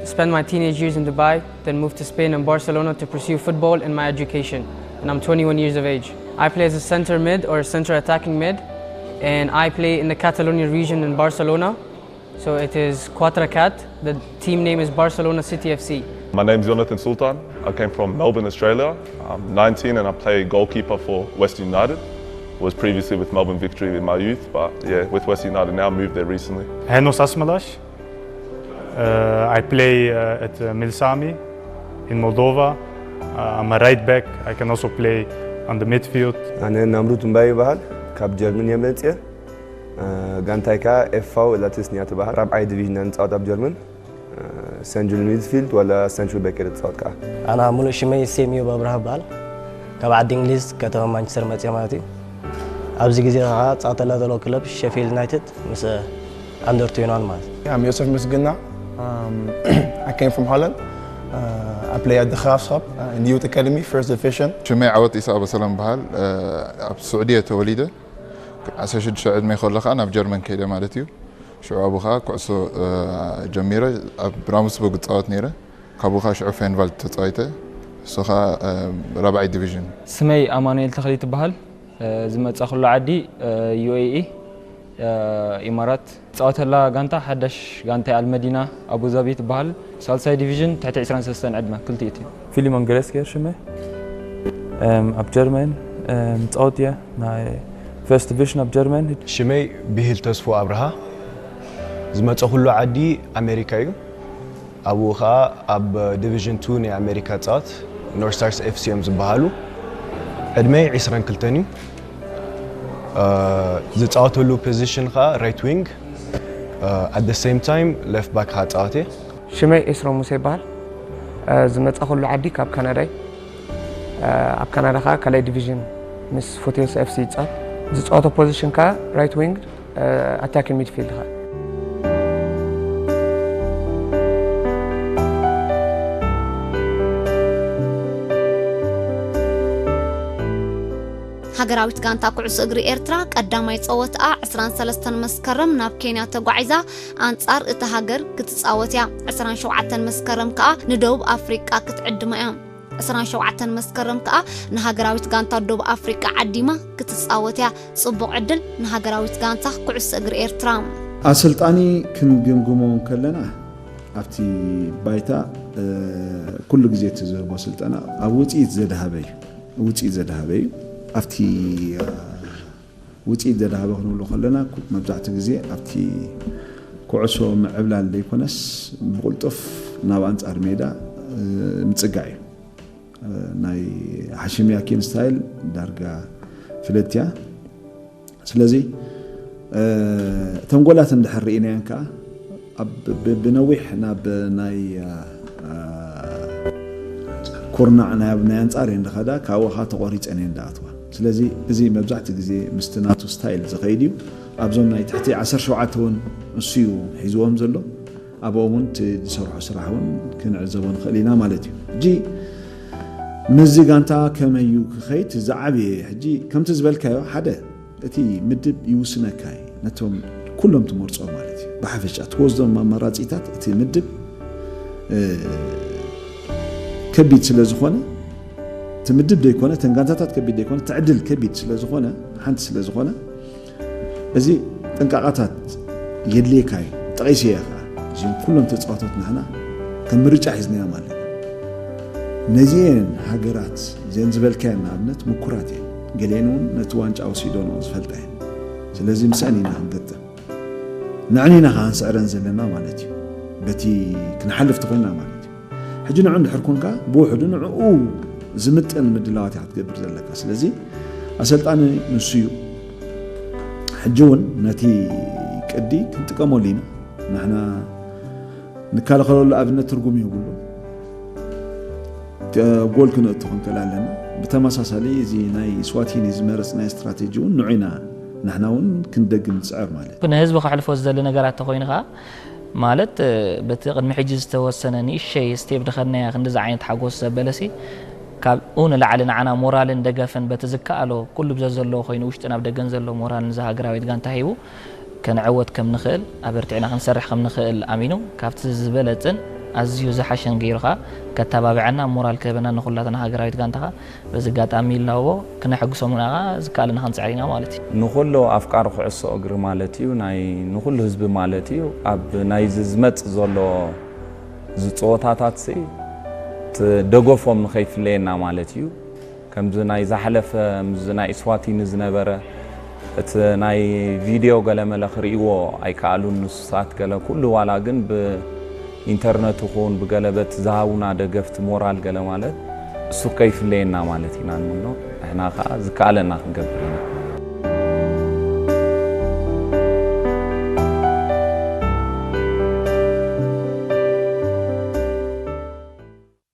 spent my teenage years in Dubai, then moved to Spain and Barcelona to pursue football and my education. And I'm twenty-one years of age. I play as a center mid or a center attacking mid, and I play in the Catalonia region in Barcelona. So it is Quatre Cat. The team name is Barcelona City F C. My name's Jonathan Sultan. I came from Melbourne, Australia. I'm nineteen and I play goalkeeper for West United. Was previously with Melbourne Victory in my youth, but yeah, with West United now, moved there recently. Henos Asmalash. Uh, I play uh, at uh, Milsami in Moldova. Uh, I'm a right back. I can also play on the midfield. ኣነ ናምሩት እምባይ ይበሃል። ካብ ጀርመን እየ መፅየ። ጋንታይ ከዓ ኤፋው ላትስንያ ትበሃል። ራብዓይ ዲቪዥን እያ ንፃወት ኣብ ጀርመን። ሰንትራል ሚድፊልድ ዋላ ሰንትራል ባክ እየ ዝፃወት ከዓ። ኣና ሙሉእ ሽመይ ሴምዮብ ኣብርሃ እበሃል። ካብ ዓዲ እንግሊዝ ከተማ ማንቸስተር መፅየ ማለት እዩ። ኣብዚ ግዜ ከዓ ፃወተላ ዘሎ ክለብ ሸፊልድ ዩናይትድ ምስ ኣንደር ትዌንቲ ዋን ማለት እዩ። I'm Yosef Musgina. Um, I came from Holland. Uh, I play at the Graafschap uh, in the youth academy, first division. ሽመይ ዓወት ኢሳ ኣበሰሎም በሃል። ኣብ ስዑድየ ተወሊደ። ዓሰርተ ሽዱሽተ ዕድመ ከሎ ከዓ ናብ ጀርመን ከይደ ማለት እዩ። ሽዑ ኣብኡ ከዓ ኩዕሶ ጀሚረ። ኣብ ራምስቡርግ እፃወት ነይረ። ካብኡ ከዓ ሽዑ ፌንቫልድ ተፃዊተ። እሱ ከዓ ራብዓይ ዲቪዥን። ስመይ ኣማኑኤል ተኽሊ ትበሃል። ዝመፃ ኩሉ ዓዲ ዩኤኢ፣ ኢማራት። ፃወተላ ጋንታ ሓዳሽ ጋንታ ኣልመዲና ኣቡዛቢ ትበሃል። ሳልሳይ ዲቪዥን ትሕቲ ዕስራን ሰለስተን ዕድመ ክልቲኡ ቲም። ፊሊሞን ገረስጌር ሽመ። ኣብ ጀርመን ፃወት እየ ናይ ፈርስት ዲቪዥን ኣብ ጀርመን። ሽመይ ብሂል ተስፉ ኣብርሃ። ዝመፀ ኩሉ ዓዲ ኣሜሪካ እዩ። ኣብኡ ከዓ ኣብ ዲቪዥን ቱ ናይ ኣሜሪካ ፃወት ኖርት ስታርስ ኤፍሲ እዮም ዝበሃሉ። ዕድመይ ዕስራን ክልተን እዩ። ዝፃወተሉ ፖዚሽን ከዓ ራይት ዊንግ፣ at the same time ሌፍት ባክ ከዓ ፃወት እየ። ሽመይ ኤስሮ ሙሴ ይበሃል። ዝመፃ ኩሉ ዓዲ ካብ ካናዳ እዩ። ኣብ ካናዳ ከዓ ካልኣይ ዲቪዥን ምስ ፉቴልስ ኤፍሲ ይፃወት። ዝፃወቶ ፖዚሽን ከዓ ራይት ዊንግ፣ ኣታኪንግ ሚድፊልድ ከዓ። ሃገራዊት ጋንታ ኩዕሶ እግሪ ኤርትራ ቀዳማይ ጸወትኣ ዕስራን ሰለስተን መስከረም ናብ ኬንያ ተጓዒዛ ኣንጻር እታ ሃገር ክትጻወት እያ። ዕስራን ሸውዓተን መስከረም ከኣ ንደቡብ ኣፍሪቃ ክትዕድማ እያ። ዕስራን ሸውዓተን መስከረም ከኣ ንሃገራዊት ጋንታ ደቡብ ኣፍሪቃ ዓዲማ ክትጻወት እያ። ጽቡቕ ዕድል ንሃገራዊት ጋንታ ኩዕሶ እግሪ ኤርትራ። ኣሰልጣኒ ክንግምግሞ ከለና ኣብቲ ባይታ ኩሉ ግዜ እቲ ዝህቦ ስልጠና ኣብ ውፅኢት ዘድሃበ እዩ። ውፅኢት ዘድሃበ እዩ። ኣብቲ ውፅኢት ዘድሃበ ክንብሎ ከለና መብዛሕትኡ ግዜ ኣብቲ ኩዕሶ ምዕብላል ዘይኮነስ ብቕልጡፍ ናብ ኣንፃር ሜዳ ምፅጋዕ እዩ። ናይ ሓሽም ያኪን ስታይል ዳርጋ ፍልጥት እያ። ስለዚ እተን ጎላት እንድሕር ርኢናየን ከዓ ብነዊሕ ናብ ናይ ኩርናዕ ናይ ኣንፃር እየን ዝኸዳ፣ ካብኡ ከዓ ተቆሪፀን እየን ዝኣትዋ። ስለዚ እዚ መብዛሕትኡ ግዜ ምስቲ ናቱ ስታይል ዝኸይድ እዩ። ኣብዞም ናይ ትሕቲ ዓሰርተ ሸውዓተ እውን እሱ እዩ ሒዝዎም ዘሎ። ኣብኦም እውን እቲ ዝሰርሖ ስራሕ እውን ክንዕዘቦ ንኽእል ኢና ማለት እዩ። ሕጂ ምስዚ ጋንታ ከመይ እዩ ክኸይድ ዝዓበየ ሕጂ ከምቲ ዝበልካዮ ሓደ እቲ ምድብ ይውስነካ እዩ። ነቶም ኩሎም ትመርጾ ማለት እዩ። ብሓፈሻ ትወስዶም ኣማራጺታት እቲ ምድብ ከቢድ ስለ ዝኾነ እቲ ምድብ ዘይኮነ እተን ጋንታታት ከቢድ ዘይኮነ እቲ ዕድል ከቢድ ስለ ዝኾነ ሓንቲ ስለ ዝኾነ እዚ ጥንቃቐታት የድልየካ እዩ። ጠቒሰ እየ ከዓ እዚኦም ኩሎም ተፃወቶት ንሕና ከም ምርጫ ሒዝናዮም ኣለና። ነዚአን ሃገራት እዚአን ዝበልካየን ንኣብነት ምኩራት እየን። ገሊአን እውን ነቲ ዋንጫ ወሲዶንኦ ዝፈልጣ እየን። ስለዚ ምስአን ኢና ክንገጥም ንዕን ኢና ከዓ ንስዕረን ዘለና ማለት እዩ። በቲ ክንሓልፍ ተኾይንና ማለት እዩ። ሕጂ ንዑ እንድሕር ኮንካ ብውሕዱ ንዕኡ ዝምጥን ምድላዋት ኢኻ ክትገብር ዘለካ። ስለዚ ኣሰልጣኒ ንሱ እዩ። ሕጂ እውን ነቲ ቅዲ ክንጥቀመሉ ኢና። ንሕና ንከላኸለሉ ኣብነት ትርጉም የብሉን። ጎል ክነእቱ ክንክእል ኣለና። ብተመሳሳሊ እዚ ናይ ስዋቲኒ ዝመረፅናዮ ስትራቴጂ እውን ንዑ ኢና ንሕና እውን ክንደግም ንፅዕር ማለት እዩ። ንህዝቢ ከሕልፎ ዝደሊ ነገራት ተኾይኑ ከዓ ማለት በቲ ቅድሚ ሕጂ ዝተወሰነ ንእሸይ ስቴፕ ድኸድናያ ክንድዚ ዓይነት ሓጎስ ዘበለሲ ካብኡ ንላዕሊ ንዓና ሞራልን ደገፍን በቲ ዝከኣሎ ኩሉ ብዘ ዘለዎ ኮይኑ ውሽጥን ኣብ ደገን ዘሎ ሞራል ንዛ ሃገራዊት ጋንታ ሂቡ ክንዕወት ከም ንኽእል ኣበርቲዕና ክንሰርሕ ከም ንኽእል ኣሚኑ ካብቲ ዝበለጽን ኣዝዩ ዝሓሸን ገይሩ ኸኣ ከተባብዐና ሞራል ክህበና ንኹላትና ሃገራዊት ጋንታ ኸኣ በዚ ኣጋጣሚ ይላቦ ክነሐጉሶም ኢና ኸኣ ዝከኣለና ክንጽዕር ኢና ማለት እዩ። ንኹሉ ኣፍቃሪ ኩዕሶ እግሪ ማለት እዩ ናይ ንኹሉ ህዝቢ ማለት እዩ ኣብ ናይዚ ዝመጽእ ዘሎ ዝጸወታታት ሲ ደገፎም ንኸይፍለየና ማለት እዩ። ከምዚ ናይ ዝሓለፈ ምስዚ ናይ እስዋቲኒ ዝነበረ እቲ ናይ ቪድዮ ገለመለ ክርእይዎ ኣይከኣሉን። ንሱሳት ገለ ኩሉ ዋላ ግን ብኢንተርነት ይኹን ብገለ በቲ ዝሃቡና ደገፍቲ ሞራል ገለ ማለት እሱ ከይፍለየና ማለት ኢና ንምኖ። ንሕና ከዓ ዝከኣለና ክንገብር ኢና።